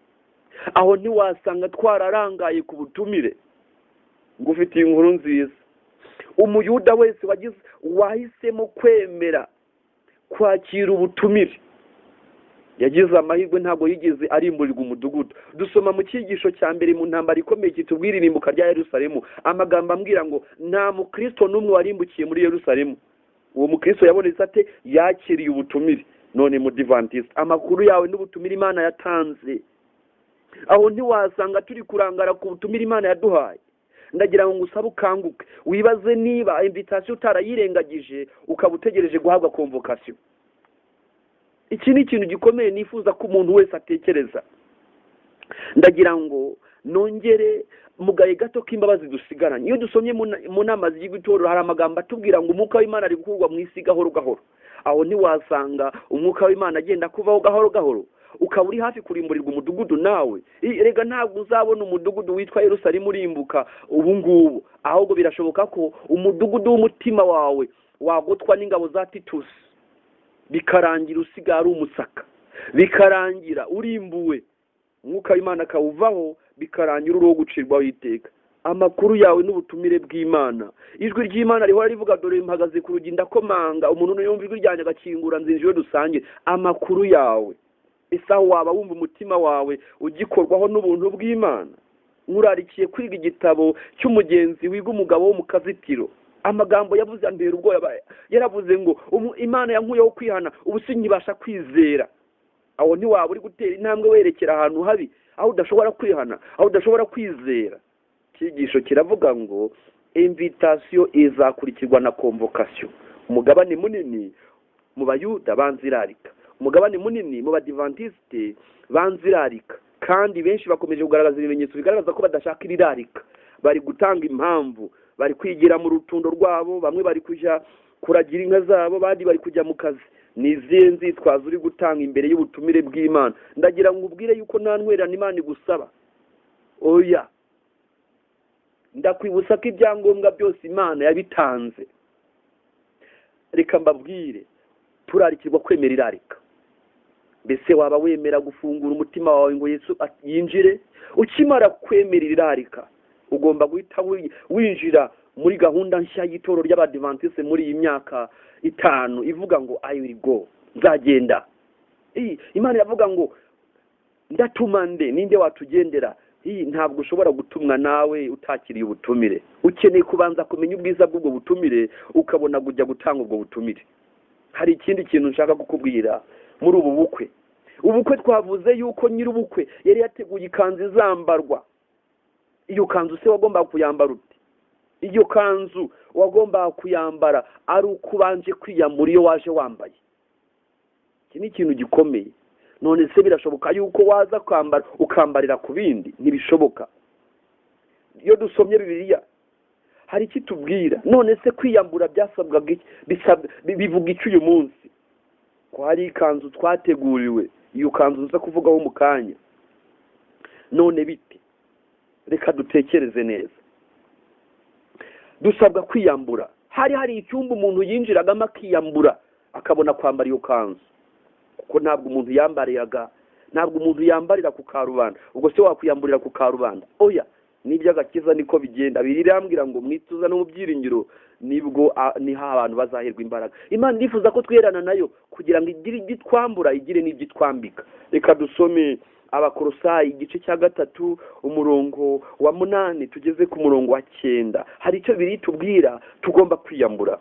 Aho ntiwasanga twararangaye ku butumire. Ngufitiye inkuru nziza, Umuyuda wese wahisemo kwemera kwakira ubutumire yagize amahirwe, ntabwo yigeze arimburirwa umudugudu. Dusoma mu cyigisho cya mbere mu ntambara ikomeye kitubwira irimbuka rya Yerusalemu, amagambo ambwira ngo nta mukristo n'umwe warimbukiye muri Yerusalemu. Uwo mukristo yabonetse ate? Yakiriye ubutumire. None Mudivantiste, amakuru yawe n'ubutumire Imana yatanze, aho ntiwasanga turi kurangara ku butumire Imana yaduhaye? Ndagira ngo ngusabe ukanguke, wibaze niba invitation utarayirengagije, ukaba utegereje guhabwa convocation. Iki ni ikintu gikomeye nifuza ko umuntu wese atekereza. Ndagira ngo nongere mugaye gato k'imbabazi dusigaranye. Iyo dusomye mu nama z'igihugu itorero, hari amagambo atubwira ngo umwuka w'Imana ari gukurwa mu isi gahoro gahoro. Aho ntiwasanga umwuka w'Imana agenda kuvaho gahoro gahoro, ukaba uri hafi kurimburirwa umudugudu nawe? Rega ntabwo uzabona umudugudu witwa Yerusalemu urimbuka ubu ngubu, ahubwo birashoboka ko umudugudu w'umutima wawe wagotwa n'ingabo za Titusi, bikarangira usigaye ari umusaka, bikarangira urimbuwe, umwuka w'Imana akawuvaho, bikarangira uri uwo gucirwaho iteka. Amakuru yawe n'ubutumire bw'Imana. Ijwi ry'Imana rihora rivuga, dore mpagaze ku rugi ndakomanga, umuntu yumva ijwi ryanjye agakingura, nzinjira dusange. Amakuru yawe, ese aho waba wumva umutima wawe ugikorwaho n'ubuntu bw'Imana? Nkurarikiye kwiga igitabo cy'umugenzi wiga umugabo wo mu kazitiro. Amagambo yavuze ambera ubwoba. Yaravuze ngo Imana yankuyeho kwihana, ubu sinkibasha kwizera. Aho ntiwaba uri gutera intambwe werekera ahantu habi? Aho udashobora kwihana, aho udashobora kwizera. Icyigisho kiravuga ngo invitation izakurikirwa na convocation. Umugabane munini mu Bayuda banzirarika, umugabane munini mu Badiventiste banzirarika, kandi benshi bakomeje kugaragaza ibimenyetso bigaragaza ko badashaka irirarika. Bari gutanga impamvu, bari kwigira mu rutundo rwabo, bamwe bari kujya kuragira inka zabo, abandi bari kujya mu kazi. Ni izihe nzitwazo uri gutanga imbere y'ubutumire bw'Imana? Ndagira ngo ubwire yuko nta ntwererano Imana igusaba. Oya, ndakwibutsa ko ibyangombwa byose Imana yabitanze. Reka mbabwire, turarikirwa kwemera irarika. Mbese waba wemera gufungura umutima wawe ngo Yesu yinjire? Ukimara kwemera irarika, ugomba guhita winjira muri gahunda nshya y'itorero ry'Abadiventiste muri iyi myaka 5 ivuga ngo I will go, nzagenda. Imana iravuga ngo ndatuma nde, ninde watugendera? Ntabwo ushobora gutumwa nawe utakiriye ubutumire. Ukeneye kubanza kumenya ubwiza bw'ubwo butumire, ukabona kujya gutanga ubwo butumire. Hari ikindi kintu nshaka kukubwira muri ubu bukwe. Ubukwe twavuze yuko nyir'ubukwe yari yateguye ikanzu izambarwa. Iyo kanzu se wagombaga kuyambara ute? Iyo kanzu wagombaga kuyambara ari uko ubanje kwiyambura iyo waje wambaye. Iki ni ikintu gikomeye. None se birashoboka yuko waza kwambara ukambarira ku bindi? Ntibishoboka. Iyo dusomye Bibiliya hari ikitubwira. None se kwiyambura byasabwaga iki? Bivuga iki uyu munsi? Ko hari ikanzu twateguriwe, iyo kanzu nza kuvugaho mu kanya. None bite? Reka dutekereze neza. Dusabwa kwiyambura. Hari icyumba umuntu yinjiragamo akiyambura, akabona kwambara iyo kanzu. Kuko ntabwo umuntu yambariraga, ntabwo umuntu yambarira ku karubanda. Ubwo se wakwiyamburira ku karubanda? Oya, n'iby'agakiza niko bigenda. Birambwira ngo mwituza no mu byiringiro nibwo niho abantu bazahirwa imbaraga. Imana irifuza ko twiherana nayo kugira ngo igire ibyo itwambura, igire n'ibyo itwambika. Reka dusome Abakorosayi igice cya 3 umurongo wa 8 tugeze ku murongo wa 9. Hari icyo biri tubwira tugomba kwiyambura.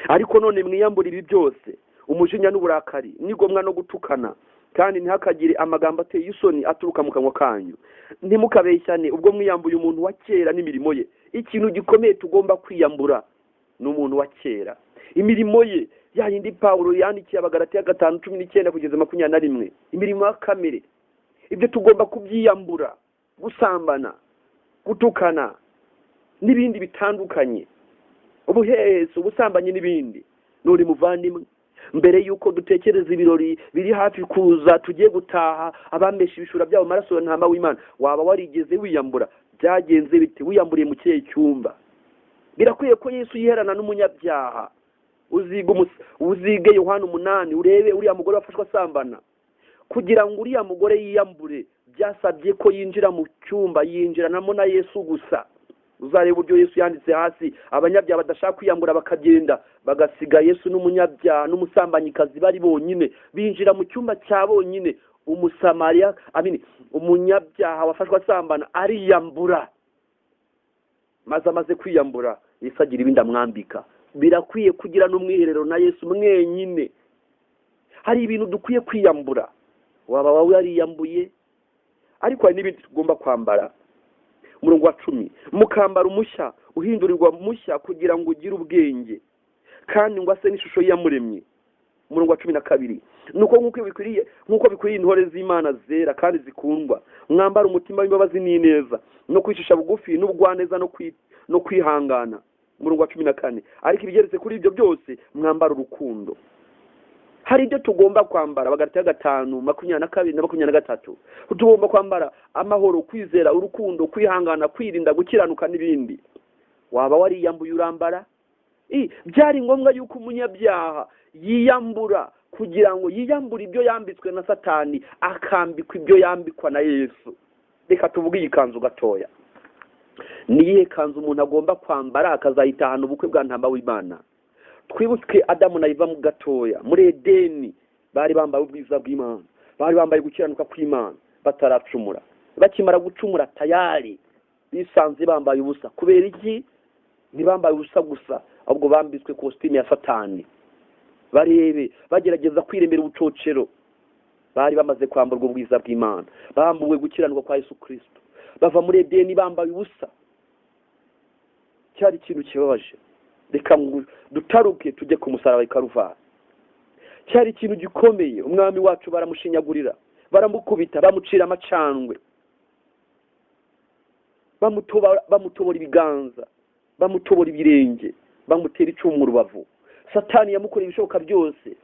Ariko none mwiyambura ibi byose, umujinya n'uburakari, n'igomwa no gutukana, kandi ntihakagire amagambo ateye isoni aturuka mu kanwa kanyu. Ntimukabeshyane ubwo mwiyambuye umuntu wa kera n'imirimo ye. Ikintu gikomeye tugomba kwiyambura ni umuntu wa kera, imirimo ye, ya yindi Pawulo yandikiye Abagalatiya 5:19 kugeza 21, imirimo ya kamere. Ibyo tugomba kubyiyambura: gusambana, gutukana n'ibindi bitandukanye, ubuheso, ubusambanyi n'ibindi. Nuri muvandimwe, mbere yuko dutekereza ibirori biri hafi kuza, tugiye gutaha, abamesha ibishura byabo maraso ya ntama w'Imana, waba warigeze wiyambura? Byagenze bite? Wiyamburiye mu kihe cyumba? Birakwiye ko Yesu yiherana n'umunyabyaha. Uzige Yohana 8 urebe uriya mugore wafashwe asambana. Kugira ngo uriya mugore yiyambure byasabye ko yinjira mu cyumba, yinjiranamo na Yesu gusa. Uzareba uburyo Yesu yanditse hasi, abanyabyaha badashaka kwiyambura bakagenda, bagasiga Yesu n'umunyabyaha n'umusambanyikazi bari bonyine. Binjira mu cyumba cya bonyine. Umusamariya, umunyabyaha wafashwe asambana ariyambura. Maze amaze kwiyambura, Yesu agira ibindi amwambika. Birakwiye kugira n'umwiherero na Yesu mwenyine. Hari ibintu dukwiye kwiyambura. Waba wawe yariyambuye, ariko hari n'ibindi tugomba kwambara. Umurongo wa 10, mukambara umushya uhindurirwa mushya kugira ngo ugire ubwenge, kandi ngo ase n'ishusho y'Iyamuremye. Umurongo wa 12, nuko nk'uko bikwiriye intore z'Imana zera kandi zikundwa, mwambara umutima w'imbabazi n'ineza, no kwicisha bugufi n'ubugwaneza no kwihangana. Umurongo wa 14, ariko ibigeretse kuri ibyo byose mwambara urukundo. Hari ibyo tugomba kwambara. Abagalatiya 5:22 na 23, tugomba kwambara amahoro, kwizera, urukundo, kwihangana, kwirinda, gukiranuka n'ibindi. Waba wariyambuye urambara? Byari ngombwa yuko umunyabyaha yiyambura kugira ngo yiyambure ibyo yambitswe na Satani, akambikwa ibyo yambikwa na Yesu. Reka tuvuge iyi kanzu gatoya. Ni iyihe kanzu umuntu agomba kwambara akazayitahana ubukwe bwa ntama w'Imana? Twibuke Adamu na Eva mu gatoya muri Edeni, bari bambaye ubwiza bw'Imana, bari bambaye gukiranuka kw'Imana, bataracumura. Bakimara gucumura tayari bisanze bambaye ubusa. Kubera iki? Ntibambaye ubusa gusa, ahubwo bambitswe kositime ya Satani. Barebe bagerageza kwiremera ubucocero. Bari bamaze kwamburwa ubwiza bw'Imana, bambuwe gukiranirwa kwa Yesu Kristo, bava muri Edeni bambaye ubusa. Cyari ikintu kibabaje. Reka dutaruke tujye ku musaraba i Karuvari. Cyari ikintu gikomeye. Umwami wacu baramushinyagurira, baramukubita, bamucira amacandwe, bamutobora ibiganza, bamutobora ibirenge, bamutera icumu mu rubavu. Satani yamukoreye ibishoboka byose,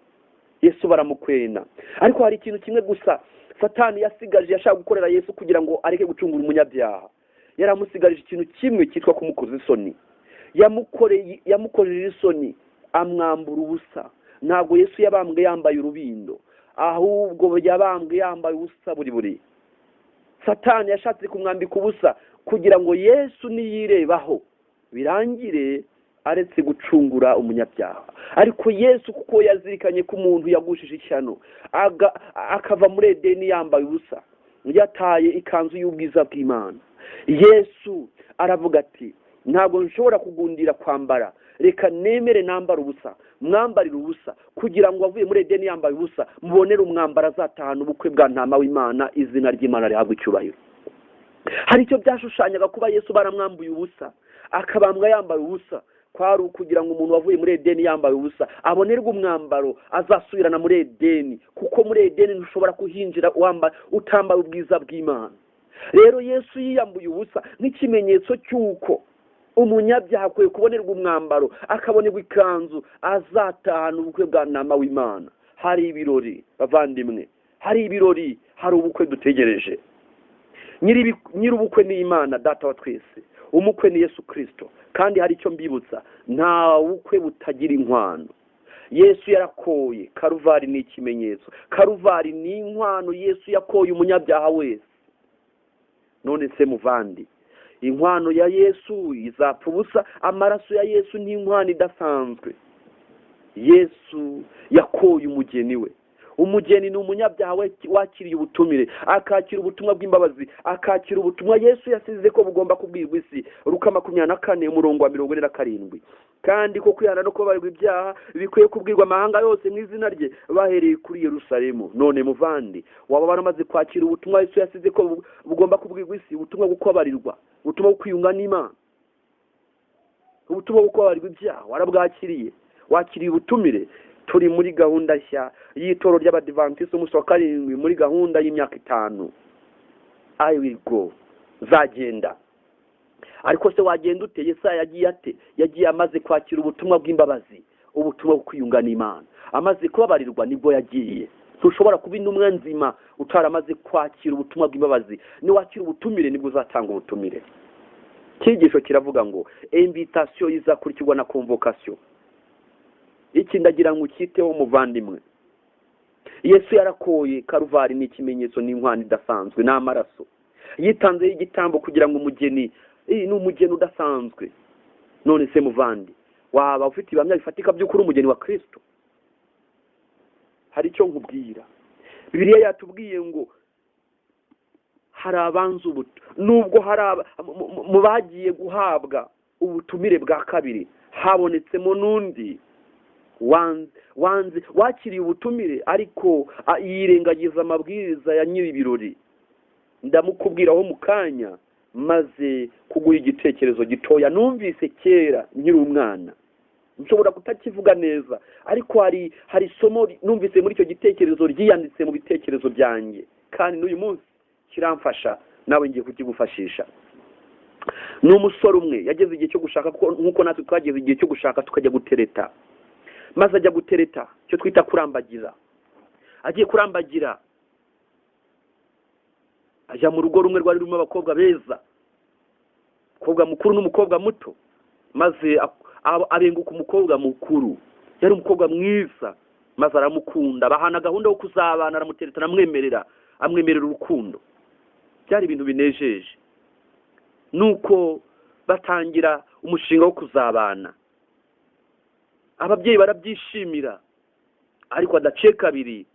Yesu baramukwena. Ariko hari ikintu kimwe gusa Satani yasigaje yashaka gukorera Yesu kugira ngo areke gucungura umunyabyaha. Yaramusigarije ikintu kimwe cyitwa kumukoza isoni. Yamukoreje isoni, amwambura ubusa. Ntabwo Yesu yabambwe yambaye urubindo, ahubwo yabambwe yambaye ubusa buri buri. Satani yashatse kumwambika ubusa kugira ngo Yesu niyirebaho birangire aretse gucungura umunyabyaha. Ariko Yesu kuko yazirikanye ko umuntu yagushije ishyano, akava muri Edeni yambaye ubusa, yataye ikanzu y'ubwiza bw'Imana, Yesu aravuga ati ntabwo nshobora kugundira kwambara, reka nemere nambara ubusa, mwambarire ubusa, kugira ngo avuye muri Edeni yambaye ubusa mubonere umwambaro azatahana ubukwe bwa ntama w'Imana, izina ry'Imana rihabwa icyubahiro. Hari icyo byashushanyaga kuba Yesu baramwambuye ubusa, akabambwa yambaye ubusa, kwari ukugira ngo umuntu wavuye muri Edeni yambaye ubusa abonerwe umwambaro azasubirana muri Edeni, kuko muri Edeni ntushobora kuhinjira utambaye ubwiza bw'Imana. Rero Yesu yiyambuye ubusa nk'ikimenyetso cy'uko umunyabyaha akwiye kubonerwa umwambaro, akabonerwa ikanzu azatahana ubukwe bwa ntama w'Imana. Hari ibirori bavandimwe, hari ibirori, hari ubukwe dutegereje. Nyir'ubukwe ni Imana Data wa twese, umukwe ni Yesu Kristo. Kandi hari icyo mbibutsa, nta bukwe butagira inkwano. Yesu yarakoye, Karuvari ni ikimenyetso, Karuvari ni inkwano Yesu yakoye umunyabyaha wese. None se muvandi, inkwano ya Yesu izapfa ubusa? Amaraso ya Yesu ni inkwano idasanzwe. Yesu yakoye umugeni we. Umugeni ni umunyabyaha wakiriye ubutumire, akakira ubutumwa bw'imbabazi, akakira ubutumwa Yesu yasize ko bugomba kubwirwa isi. Luka 24 umurongo wa 47. Kandi ko kwihana no kubabarirwa ibyaha bikwiye kubwirwa amahanga yose mu izina rye, bahereye kuri Yerusalemu. None muvandi, waba waramaze kwakira ubutumwa Yesu yasize ko bugomba kubwirwa isi, ubutumwa bwo kubabarirwa, ubutumwa bwo kwiyunga n'Imana, ubutumwa bwo kubabarirwa ibyaha, warabwakiriye, wakiriye ubutumire. Turi muri gahunda nshya y'itorero ry'Abadivantisiti umunsi wa 7, muri gahunda y'imyaka 5. I will go, zagenda. Ariko se wagenda ute? Yesaya yagiye ate? Yagiye amaze kwakira ubutumwa bw'imbabazi, ubutumwa bwo kwiyunga n'Imana, amaze kubabarirwa nibwo yagiye. Ntushobora kuba intumwa nzima utaramaze kwakira ubutumwa bw'imbabazi. Niwakira ubutumire nibwo uzatanga ubutumire. Icyigisho kiravuga ngo invitation izakurikirwa na convocation. Iki ndagira ngo ukiteho muvandimwe. Yesu yarakoye, Karuvari ni ikimenyetso, ni inkwano idasanzwe, ni amaraso yitanzeho igitambo kugira ngo umugeni, ni umugeni udasanzwe. None se muvandi, waba ufite ibihamya bifatika by'ukuri umugeni wa Kristo? Hari icyo nkubwira. Bibiliya yatubwiye ngo hari abanze ubutu, nubwo hari mu bagiye guhabwa ubutumire bwa kabiri habonetsemo n'undi wanze wakiriye ubutumire, ariko yirengagiza amabwiriza ya nyir'ibirori. Ndamukubwiraho mu kanya, maze kuguha igitekerezo gitoya numvise kera nkiri umwana. Nshobora kutakivuga neza, ariko hari isomo numvise muri icyo gitekerezo ryiyanditse mu bitekerezo byanjye, kandi n'uyu munsi kiramfasha, nawe ngiye kukigufashisha. Ni umusore umwe yageze igihe cyo gushaka, nk'uko natwe twageze igihe cyo gushaka tukajya gutereta. Maze ajya gutereta, icyo twita kurambagira. Agiye kurambagira, ajya mu rugo rumwe rwari rurimo abakobwa beza, umukobwa mukuru n'umukobwa muto. Maze abenguka umukobwa mukuru, yari umukobwa mwiza, maze aramukunda, bahana gahunda yo kuzabana, aramutereta, aramwemerera, amwemerera urukundo. Byari ibintu binejeje. Nuko batangira umushinga wo kuzabana, ababyeyi barabyishimira. Ariko adaciye kabiri,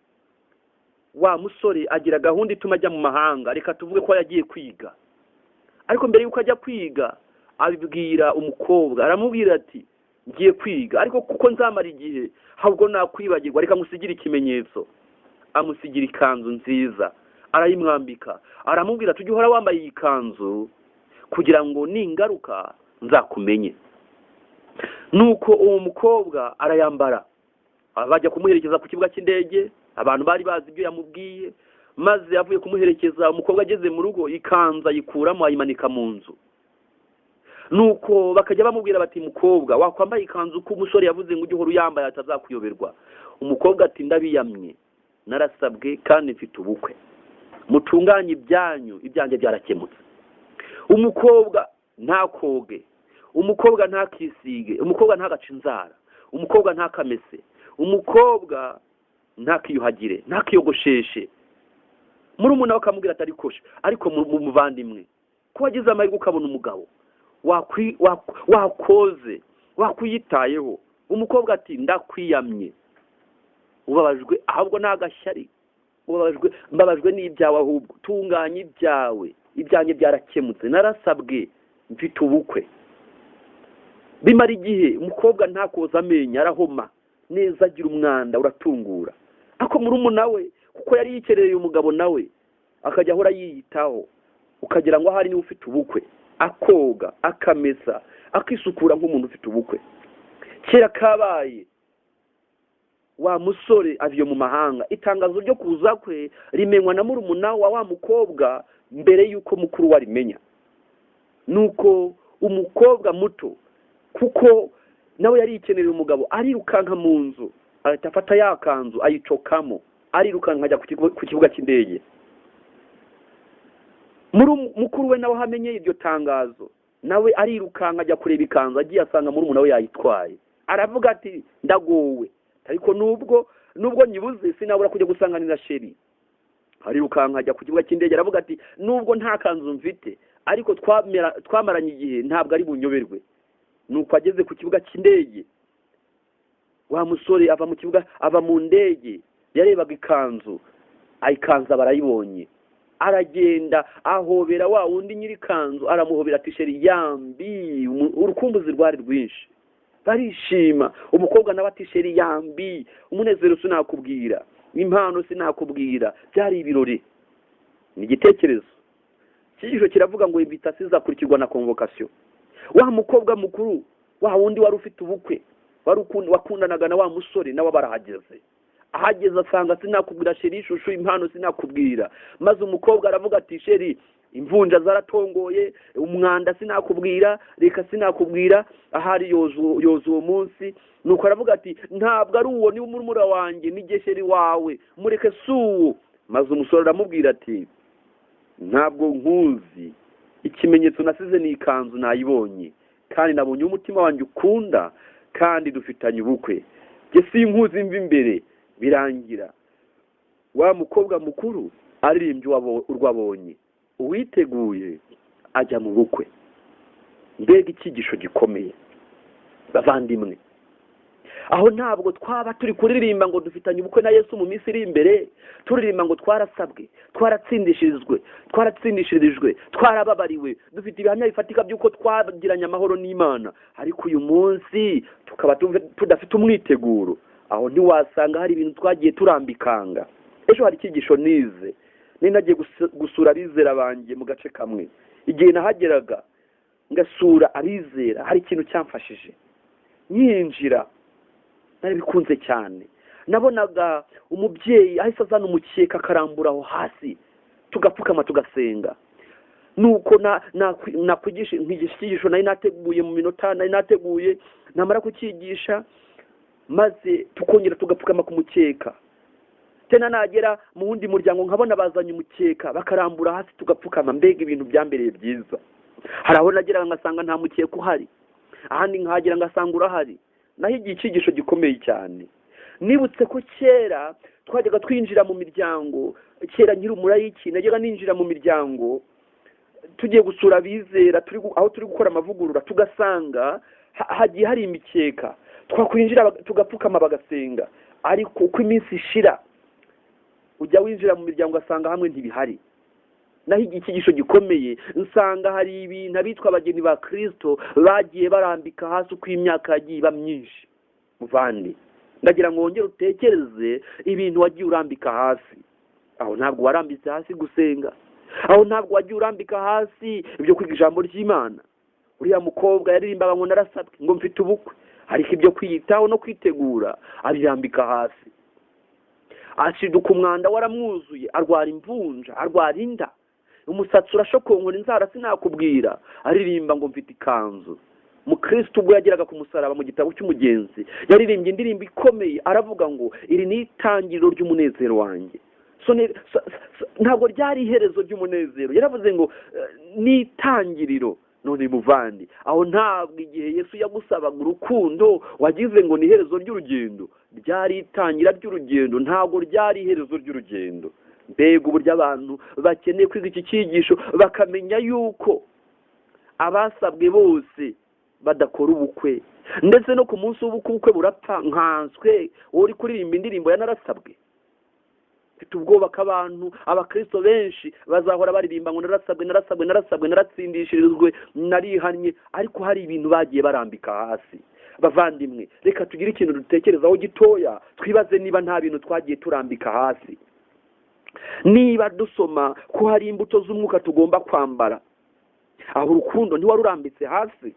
wa musore agira gahunda ituma ajya mu mahanga. Reka tuvuge ko yagiye kwiga. Ariko mbere yuko ajya kwiga, abibwira umukobwa, aramubwira ati ngiye kwiga, ariko kuko nzamara igihe ahubwo nakwibagirwa, reka ngusigire ikimenyetso. Amusigira ikanzu nziza, arayimwambika, aramubwira ati: "Ujye uhora wambaye iyi kanzu kugira ngo ningaruka nzakumenye." Nuko uwo mukobwa arayambara, bajya kumuherekeza ku kibuga cy'indege. Abantu bari bazi ibyo yamubwiye. Maze avuye kumuherekeza, umukobwa ageze mu rugo, ikanzu ayikuramo, ayimanika mu nzu. Nuko bakajya bamubwira bati: "Mukobwa, wakwambaye ikanzu ko umusore yavuze ngo ujye uhora uyambaye atazakuyoberwa?" Umukobwa ati: "Ndabiyamye, narasabwe kandi mfite ubukwe. Mutunganye ibyanyu, ibyanjye byarakemutse." Umukobwa ntakoge, umukobwa ntakisige, umukobwa ntagace inzara, umukobwa ntakamese, umukobwa ntakiyuhagire, ntakiyogosheshe. Murumuna we akamubwira ati: "Ariko ariko muvandimwe, ko wagize amahirwe ukabona umugabo, wakoze, wakwiyitayeho?" Umukobwa ati: "Ndakwiyamye, ubabajwe ahubwo ni agashyari, ubabajwe, mbabajwe n'ibyawe. Ahubwo tunganya ibyawe, ibyanjye byarakemutse, narasabwe, mfite ubukwe." Bimara igihe, umukobwa ntakoza amenyo, arahoma neza, agira umwanda uratungura. Ariko murumuna we, kuko yari yikerereye umugabo, nawe akajya ahora yiyitaho, ukagira ngo ahari niwe ufite ubukwe, akoga, akamesa, akisukura nk'umuntu ufite ubukwe. Kera kabaye, wa musore aviye mu mahanga. Itangazo ryo kuza kwe rimenywa na murumuna wa mukobwa mbere y'uko mukuru we arimenya. Nuko umukobwa muto, kuko nawe yari yikeneye umugabo, arirukanka mu nzu, ahita afata ya kanzu ayicokamo, arirukanka ajya ku kibuga cy'indege. Mukuru we nawe aho amenye iryo tangazo, nawe arirukanka ajya kureba ikanzu. Agiye, asanga murumuna we yayitwaye. Aravuga ati: "Ndagowe, ariko nubwo nyibuze sinabura kujya gusanganira chéri." Arirukanka ajya ku kibuga cy'indege, aravuga ati: "Nubwo nta kanzu mfite, ariko twamaranye igihe, ntabwo ari bunyoberwe." Nuko ageze ku kibuga cy'indege, wa musore ava mu kibuga, ava mu ndege, yarebaga ikanzu, ikanzu aba arayibonye. Aragenda ahobera wa wundi nyiri ikanzu, aramuhobera ati: "Chéri, yambi." Urukumbuzi rwari rwinshi, barishima. Umukobwa nawe ati: "Chéri, yambi." Umunezero sinakubwira, impano sinakubwira, byari ibirori. Ni igitekerezo. Icyigisho kiravuga ngo invitation izakurikirwa na convocation. Wa mukobwa mukuru, wa wundi wari ufite ubukwe, wari wakundanaga na wa musore, nawe barahageze. Ahageze asanga sinakubwira, chéri, chouchou, impano sinakubwira. Maze umukobwa aravuga ati: "Chéri, imvunja zaratongoye, umwanda sinakubwira, reka sinakubwira." Ahari yoza uwo munsi. Nuko aravuga ati: "Ntabwo ari uwo, ni murumuna wanjye, ni chéri wawe, mureke, si uwo." Maze umusore aramubwira ati: "Ntabwo nkuzi, ikimenyetso nasize ni ikanzu, nayibonye, kandi nabonye umutima wanjye ukunda, kandi dufitanye ubukwe. Njye sinkuzi, mva imbere." Birangira wa mukobwa mukuru aririmbye urwo abonye. Uwiteguye ajya mu bukwe. Mbega icyigisho gikomeye, bavandimwe! Aho ntabwo twaba turi kuririmba ngo dufitanye ubukwe na Yesu mu minsi iri imbere, turirimba ngo twarasabwe, twaratsindishirijwe, twaratsindishirijwe, twarababariwe, dufite ibihamya bifatika by'uko twagiranye amahoro n'Imana, ariko uyu munsi tukaba tudafite umwiteguro? Aho ntiwasanga hari ibintu twagiye turambikanga? Ejo hari icyigisho nize nari nagiye gusura abizera banjye mu gace kamwe. Igihe nahageraga ngasura abizera, hari ikintu cyamfashije. Nyinjira, narabikunze cyane, nabonaga umubyeyi ahise azana umukeka, akarambura aho hasi, tugapfukama, tugasenga. Nuko nakwigisha, nkigisha icyigisho nari nateguye mu minota nari nateguye, namara kucyigisha, maze tukongera tugapfukama ku mukeka. Tena nagera mu wundi muryango, nkabona bazanye umukeka, bakarambura hasi, tugapfukama. Mbega ibintu byambereye byiza! Hari aho nageraga ngasanga nta mukeka uhari, ahandi nkahagera ngasanga urahari. Naho igihe icyigisho gikomeye cyane, nibutse ko kera twajyaga twinjira mu miryango. Kera nkiri umurayiki, najyaga ninjira mu miryango tugiye gusura abizera, aho turi gukora amavugurura, tugasanga hagiye hari imikeka, twakwinjira tugapfukama, bagasenga. Ariko uko iminsi ishira, ujya winjira mu miryango ugasanga hamwe ntibihari. Naho igihe icyigisho gikomeye, nsanga hari ibintu abitwa abageni ba Kirisito bagiye barambika hasi uko imyaka yagiye iba myinshi. Muvandi, Ndagira ngo wongere utekereze ibintu wagiye urambika hasi. Aho ntabwo warambitse hasi gusenga, aho ntabwo wagiye urambika hasi ibyo kwiga ijambo ry'Imana. Uriya mukobwa yaririmbaga ngo narasabwe, ngo mfite ubukwe, ariko ibyo kwiyitaho no kwitegura abirambika hasi. Ashiduka umwanda waramwuzuye, arwara imvunja, arwara inda, umusatsi urashokonkora, inzara sinakubwira, aririmba ngo mfite ikanzu. Mukristo ubwo yageraga ku musaraba mu gitabo cy'umugenzi yaririmbye indirimbo ikomeye, aravuga ngo iri ni itangiriro ry'umunezero wanjye. Ntabwo ryari iherezo ry'umunezero, yaravuze ngo ni itangiriro. None muvandi, aho ntabwo igihe Yesu yagusabaga urukundo wagize ngo ni iherezo ry'urugendo, ryari itangira ry'urugendo, ntabwo ryari iherezo ry'urugendo. Mbega uburyo abantu bakeneye kwiga iki cyigisho bakamenya yuko abasabwe bose badakora ubukwe, ndetse no ku munsi w'ubukwe burapfa. Nkanswe uri kuririmba indirimbo ya narasabwe. Mfite ubwoba ko abantu abakristo benshi bazahora baririmba ngo narasabwe, narasabwe, narasabwe, naratsindishirijwe, narihannye, ariko hari ibintu bagiye barambika hasi. Bavandimwe, reka tugire ikintu dutekerezaho gitoya, twibaze niba nta bintu twagiye turambika hasi. Niba dusoma ko hari imbuto z'umwuka tugomba kwambara, aho urukundo ntiwarurambitse hasi,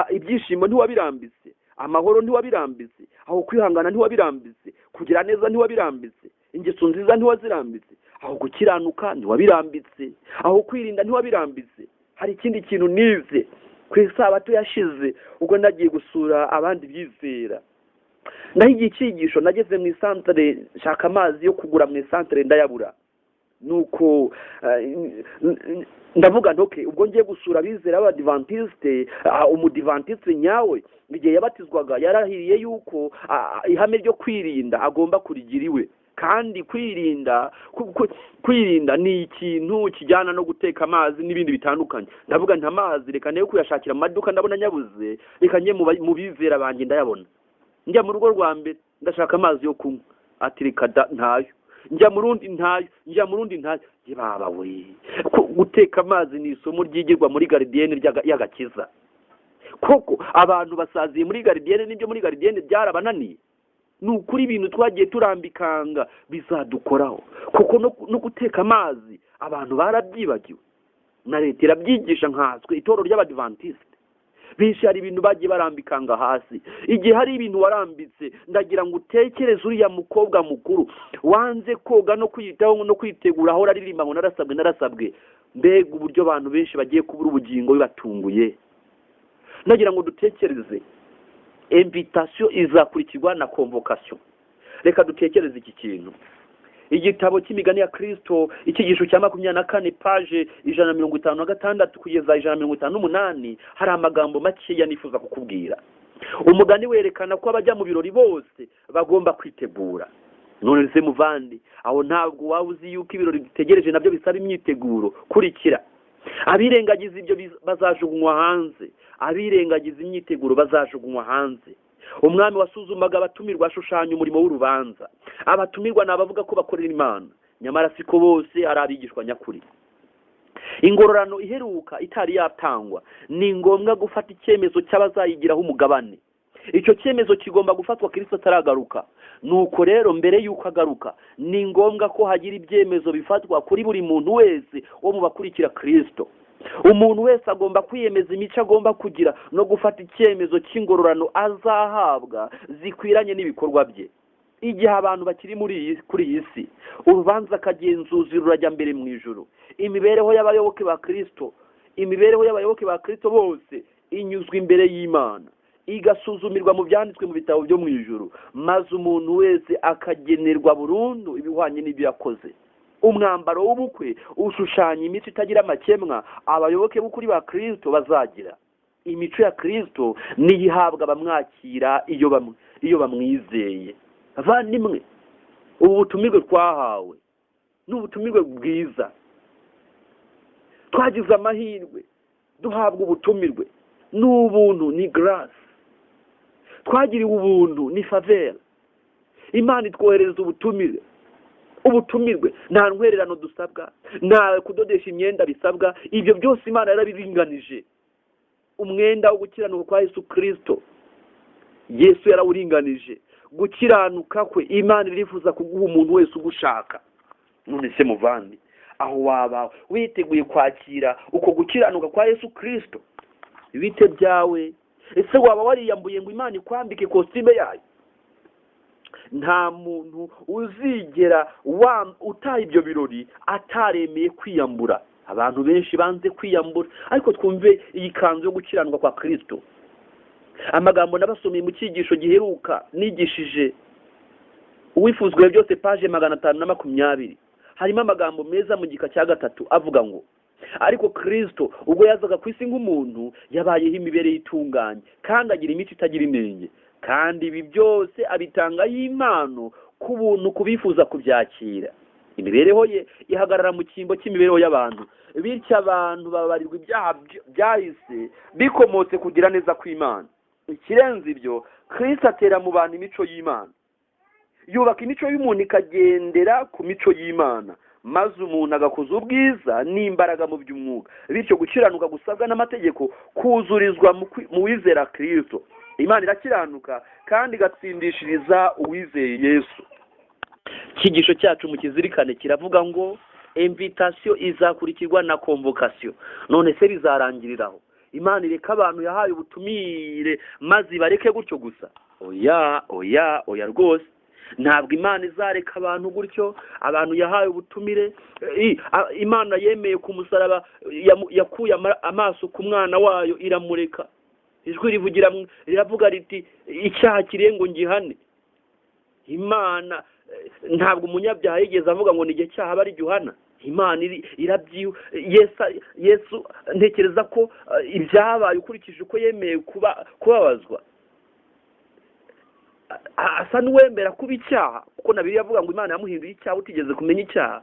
ibyishimo ntiwabirambitse, amahoro ntiwabirambitse, aho kwihangana ntiwabirambitse, kugira neza ntiwabirambitse, ingeso nziza ntiwazirambitse, aho gukiranuka ntiwabirambitse, aho kwirinda ntiwabirambitse. Hari ikindi kintu nize ku isabato yashize ubwo nagiye gusura abandi bizera, naho icyigisho nageze mu isantere nshaka amazi yo kugura mu isantere ndayabura. Nuko ndavuga ntoke ubwo ngiye gusura abizera b'abadivantiste, umudivantiste nyawe igihe yabatizwaga yarahiriye yuko ihame ryo kwirinda agomba kurigira iwe. Kandi kwirinda ni ikintu kijyana no guteka amazi n'ibindi bitandukanye. Ndavuga nta mazi reka nayo kuyashakira mu maduka ndabona nyabuze, reka njye mu bizera banjye ndayabona. Njya mu rugo rwa mbere ndashaka amazi yo kunywa, ati reka ntayo. Njya mu rundi ntayo, njya mu rundi ntayo. Baba we, guteka amazi ni isomo ryigirwa muri garidiyene y'agakiza. Koko abantu basaziye muri garidiyene, n'ibyo muri garidiyene byarabananiye. Ni ukuri ibintu twagiye turambikanga bizadukoraho, kuko no guteka amazi abantu barabyibagiwe, na leta irabyigisha nkanswe itorero ry'abadivantiste. Benshi hari ibintu bagiye barambikanga hasi. Igihe hari ibintu warambitse, ndagira ngo utekereze uriya mukobwa mukuru wanze koga no kwiyitaho no kwitegura, aho aririmba ngo narasabwe, narasabwe. Mbega uburyo abantu benshi bagiye kubura ubugingo bibatunguye. Ndagira ngo dutekereze invitation izakurikirwa na convocation. Reka dutekereze iki kintu. Igitabo cy'imigani ya Kristo, icyigisho cya 24 page 156 kugeza 158, hari amagambo makeya nifuza kukubwira. Umugani werekana ko abajya mu birori bose bagomba kwitegura. None se muvandi, aho ntabwo waba uzi yuko ibirori bitegereje nabyo bisaba imyiteguro? Kurikira. Abirengagiza ibyo bazajugunywa hanze, abirengagiza imyiteguro bazajugunywa hanze. Umwami wasuzumaga abatumirwa ashushanya umurimo w'urubanza. Abatumirwa ni abavuga ko bakorera Imana, nyamara siko bose ari abigishwa nyakuri. Ingororano iheruka itari yatangwa, ni ngombwa gufata icyemezo cy'abazayigiraho umugabane. Icyo cyemezo kigomba gufatwa Kristo ataragaruka. Nuko rero mbere yuko agaruka, ni ngombwa ko hagira ibyemezo bifatwa kuri buri muntu wese wo mu bakurikira Kristo. Umuntu wese agomba kwiyemeza imico agomba kugira no gufata icyemezo cy'ingororano azahabwa zikwiranye n'ibikorwa bye. Igihe abantu bakiri kuri iyi si, urubanza kagenzuzi rurajya mbere mu ijuru. Imibereho y'abayoboke ba Kristo, imibereho y'abayoboke ba Kristo bose inyuzwa imbere y'Imana, igasuzumirwa mu byanditswe mu bitabo byo mu ijuru, maze umuntu wese akagenerwa burundu ibihwanye n'ibyo yakoze. Umwambaro w'ubukwe ushushanya imico itagira amakemwa abayoboke b'ukuri ba Kristo bazagira. Imico ya Kristo niyo ihabwa abamwakira iyo bamwizeye. Abavandimwe, ubu butumirwe twahawe ni ubutumirwe bwiza. Twagize amahirwe duhabwa ubutumirwe, ni ubuntu, ni grace. Twagiriwe ubuntu, ni faveur. Imana itwoherereza ubutumire, ubutumirwe. Nta ntwererano dusabwa, nta kudodesha imyenda bisabwa, ibyo byose Imana yarabiringanije. Umwenda wo gukiranuka kwa Yesu Kristo, Yesu yarawuringanije Gukiranuka kwe Imana irifuza kuguha umuntu wese ugushaka. None se muvandi, aho waba witeguye kwakira uko gukiranuka kwa Yesu Kristo? Bite byawe? Ese waba wariyambuye ngo Imana ikwambike kositime yayo? Nta muntu uzigera utaha ibyo birori ataremeye kwiyambura. Abantu benshi banze kwiyambura, ariko twumve iyi kanzu yo gukiranuka kwa Kristo. Amagambo nabasomeye mu cyigisho giheruka nigishije uwifuzwe byose, page 520, harimo amagambo meza mu gika cya 3 avuga ngo: ariko Kristo ubwo yazaga ku isi nk'umuntu yabayeho imibereho itunganye kandi agira imico itagira inenge, kandi ibi byose abitangaho impano ku buntu ku bifuza kubyakira. Imibereho ye ihagarara mu cyimbo cy'imibereho y'abantu, bityo abantu babarirwa ibyaha byahise bikomotse kugira neza kw'Imana. Ikirenze ibyo, Kristo atera mu bantu imico y'Imana, yubaka imico y'umuntu ikagendera ku mico y'Imana, maze umuntu agakuza ubwiza n'imbaraga mu by'umwuka. Bityo gukiranuka gusabwa n'amategeko kuzurizwa mu wizera Kristo. Imana irakiranuka kandi igatsindishiriza uwizeye Yesu. Icyigisho cyacu mu kizirikane kiravuga ngo invitation izakurikirwa na convocation. None se bizarangiriraho? Imana ireka abantu yahaye ubutumire maze ibareke gutyo gusa? Oya, oya, oya rwose. Ntabwo Imana izareka abantu gutyo. Abantu yahaye ubutumire, Imana yemeye ku musaraba, yakuye amaso ku mwana wayo iramureka. Ijwi rivugira riravuga riti icyaha kirengo ngihane. Imana ntabwo umunyabyaha yigeze avuga ngo ni igihe cyaha bari gihana. Imana irabyi Yesu ntekereza ko ibyabaye ukurikije uko yemeye kubabazwa, asa n'uwemera kuba icyaha, kuko na Bibiliya avuga ngo Imana yamuhinduye icyaha utigeze kumenya icyaha.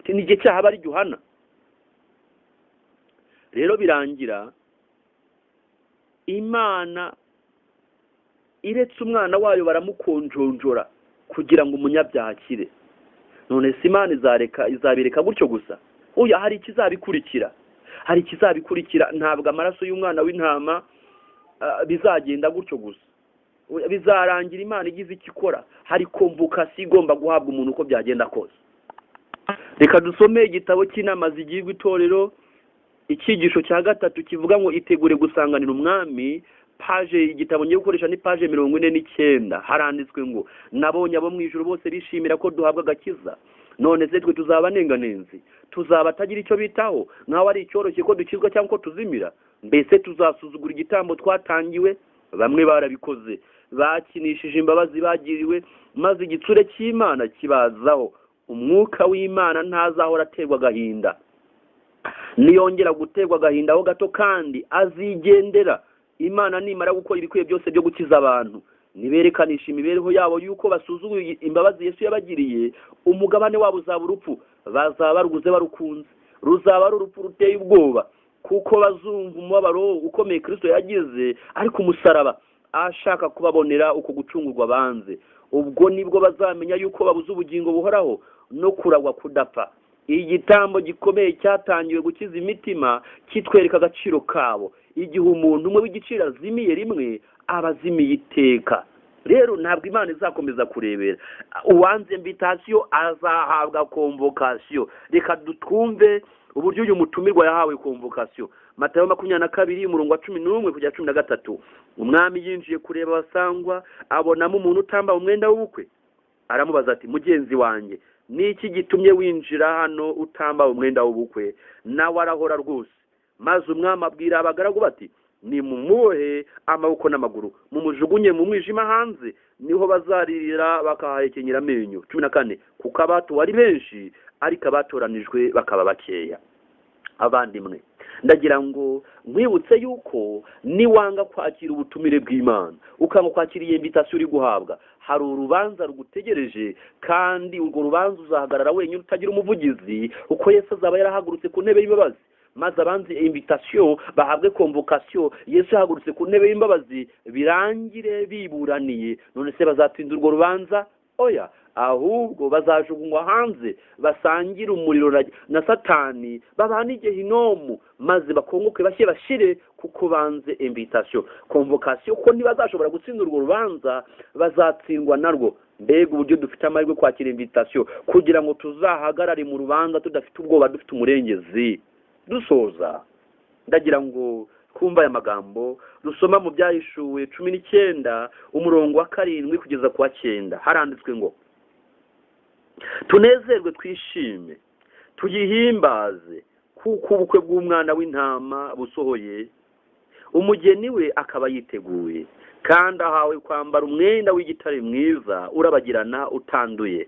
Ni igihe cyaha bari gihana. Rero birangira Imana iretse umwana wayo baramukonjonjora kugira ngo umunyabyaha akire. None se Imana izabireka gutyo gusa? Oya, hari ikizabikurikira, hari ikizabikurikira. Ntabwo amaraso y'umwana w'intama bizagenda gutyo gusa, bizarangira Imana igize icyo ikora. Hari convocation igomba guhabwa umuntu uko byagenda kose. Reka dusome igitabo cy'inama zigirwa itorero, icyigisho cya 3 kivuga ngo itegure gusanganira umwami. Page igitabo ngiye gukoresha ni page 49. Haranditswe ngo nabonye abo mu ijuru bose bishimira ko duhabwa agakiza, none se twe tuzaba nenganenzi, tuzaba atagira icyo bitaho nkaho ari icyoroshye ko dukizwa cyangwa ko tuzimira? Mbese tuzasuzugura igitambo twatangiwe? Bamwe barabikoze, bakinishije imbabazi bagiriwe, maze igitsure cy'Imana kibazaho. Umwuka w'Imana ntazahora aterwa agahinda, niyongera guterwa agahinda ho gato kandi azigendera. Imana nimara gukora ibikwiye byose byo gukiza abantu, niberekanisha imibereho yabo yuko basuzuguye imbabazi Yesu yabagiriye, umugabane wabo uzaba urupfu. Bazaba baruguze barukunze, ruzaba ari urupfu ruteye ubwoba, kuko bazumva umubabaro ukomeye Kristo yagize ariko umusaraba ashaka kubabonera uko gucungurwa banze. Ubwo nibwo bazamenya yuko babuze ubugingo buhoraho no kuragwa kudapfa. Igitambo gikomeye cyatangiwe gukiza imitima kitwereka agaciro kabo. Igihe umuntu umwe w'igiciro azimiye rimwe, aba azimiye iteka. Rero ntabwo Imana izakomeza kurebera. Uwanze invitation azahabwa convocation. Reka dutwumve uburyo uyu mutumirwa yahawe convocation. Matayo 22 umurongo wa 11 kugera 13. Umwami yinjiye kureba abasangwa, abonamo umuntu utambaye umwenda w'ubukwe. Aramubaza ati: mugenzi wanjye, niki gitumye winjira hano utambaye umwenda w'ubukwe? Nawe arahora rwose. Maze umwami abwira abagaragu bati: nimumubohe amaboko n'amaguru, mumujugunye mu mwijima hanze, niho bazaririra bakahahekenyera amenyo. 14. Kuko abatowe ari benshi, ariko abatoranijwe bakaba bakeya. Abandimwe, ndagira ngo nkwibutse yuko niwanga kwakira ubutumire bw'Imana, ukanga kwakira iyi invitation uri guhabwa, hari urubanza rugutegereje, kandi urwo rubanza uzahagarara wenyine utagira umuvugizi, uko Yesu azaba yarahagurutse ku ntebe y'imbabazi. Maze abanze invitation bahabwe convocation, Yesu yahagurutse ku ntebe y'imbabazi, birangire biburaniye. None se bazatsinda urwo rubanza? Oya. Ahubwo bazajugunywa hanze, basangire umuriro na Satani, babane igehinomu, maze bakongoke bashye bashire, kuko banze invitation, convocation, ko ntibazashobora gutsinda urwo rubanza, bazatsindwa narwo. Mbega uburyo dufite amahirwe kwakira invitation kugira ngo tuzahagarare mu rubanza tudafite ubwoba, dufite umurengezi. Dusoza, ndagira ngo twumve aya magambo dusoma mu Byahishuwe 19 umurongo wa 7 kugeza ku wa 9. Haranditswe ngo: tunezerwe twishime tuyihimbaze, kuko ubukwe bw'umwana w'intama busohoye, umugeni we akaba yiteguye, kandi ahawe kwambara umwenda w'igitare mwiza urabagirana utanduye.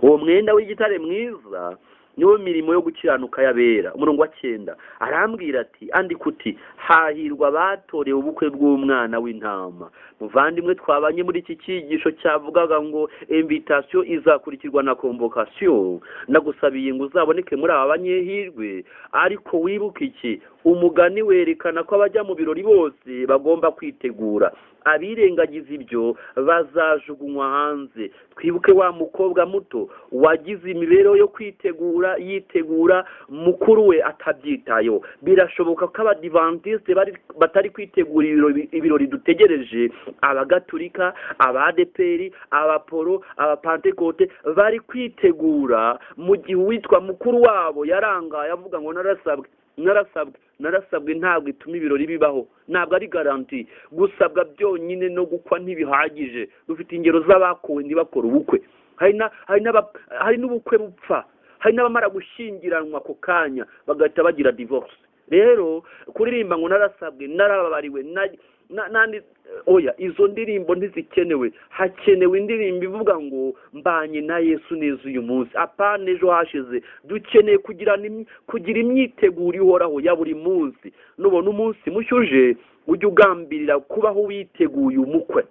Uwo mwenda w'igitare mwiza niwo mirimo yo gukiranuka y'abera. Umurongo wa 9 arambwira ati: andika uti hahirwa abatorewe ubukwe bw'umwana w'intama. Muvandimwe, twabanye muri iki cyigisho cyavugaga ngo invitation izakurikirwa na convocation. Nagusabiye ngo uzaboneke muri aba banyehirwe, ariko wibuke iki: umugani werekana ko abajya mu birori bose bagomba kwitegura, abirengagiza ibyo bazajugunywa hanze. Twibuke wa mukobwa muto wagize imibereho yo kwitegura, yitegura, mukuru we atabyitayeho. Birashoboka ko abadivantiste batari kwitegura ibirori dutegereje, abagatulika, abadeperi, abaporo, abapantekote bari kwitegura, mu gihe uwitwa mukuru wabo yarangaye avuga ngo narasabwe, narasabwe, narasabwe. Ntabwo ituma ibirori bibaho, ntabwo ari garanti. Gusabwa byonyine no gukwa ntibihagije. Dufite ingero z'abakowe ntibakora ubukwe, hari n'ubukwe bupfa, hari n'abamara gushyingiranwa ako kanya bagahita bagira divorce. Rero kuririmba ngo narasabwe, narababariwe, nandi, oya, izo ndirimbo ntizikenewe. Hakenewe indirimbo ivuga ngo mbanye na Yesu neza uyu munsi, apana ejo hashize. Dukeneye kugira imyiteguro ihoraho ya buri munsi. Nubona umunsi mushya uje, ujye ugambirira kubaho witeguye umukwe,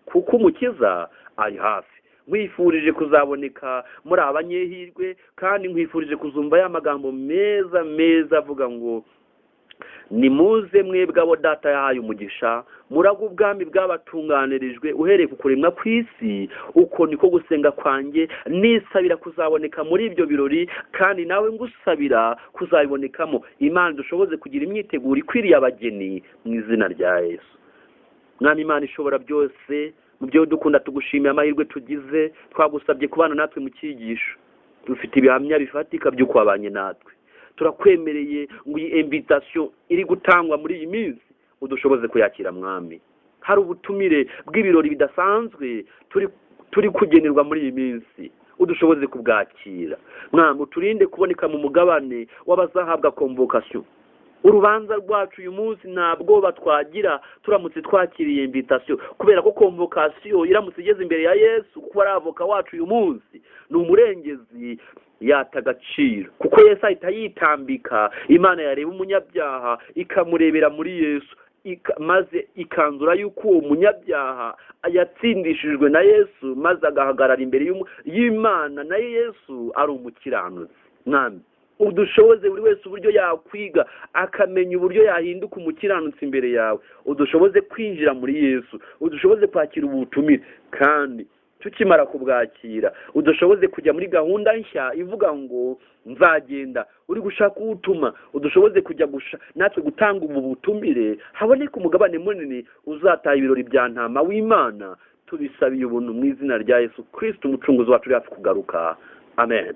kuko umukiza ari hafi. Nkwifurije kuzaboneka muri abanyehirwe, kandi nkwifurije kuzumva ya magambo meza meza avuga ngo nimuze mwebwe abo data yahaye umugisha, muraga ubwami bwabatunganirijwe uhereye ku kuremwa kw'isi. Uko niko gusenga kwanjye, nisabira kuzaboneka muri ibyo birori, kandi nawe ngusabira kuzabibonekamo. Imana dushoboze kugira imyiteguro ikwiriye abageni mu izina rya Yesu. Mwami Imana ishobora byose, mu byo dukunda tugushimiye amahirwe tugize, twagusabye kubana natwe mu cyigisho. Dufite ibihamya bifatika by'uko wabanye natwe. Turakwemereye ngo iyi invitation iri gutangwa muri iyi minsi udushoboze kuyakira Mwami. Hari ubutumire bw'ibirori bidasanzwe turi kugenerwa muri iyi minsi, udushoboze kubwakira Mwami. Uturinde kuboneka mu mugabane w'abazahabwa convocation. Urubanza rwacu uyu munsi ntabwo batwagira turamutse twakiriye invitation, kubera ko convocation iramutse igeze imbere ya Yesu, kuko ari avoka wacu uyu munsi, ni umurengezi, yata agaciro, kuko Yesu ahita yitambika. Imana yareba umunyabyaha ikamurebera muri Yesu, maze ikanzura yuko uwo munyabyaha yatsindishijwe na Yesu, maze agahagarara imbere y'Imana na Yesu ari umukiranutsi. Mwami, udushoboze buri wese uburyo yakwiga akamenya uburyo yahinduka umukiranutsi imbere yawe. Udushoboze kwinjira muri Yesu, udushoboze kwakira ubutumire, kandi tukimara kubwakira udushoboze kujya muri gahunda nshya ivuga ngo nzagenda uri gushaka uwutuma. Udushoboze kujya natwe gutanga ubu butumire, haboneke umugabane munini uzataha ibirori bya ntama w'Imana. Tubisabiye ubuntu mu izina rya Yesu Kristo umucunguzi wacu uri hafi kugaruka. Amen.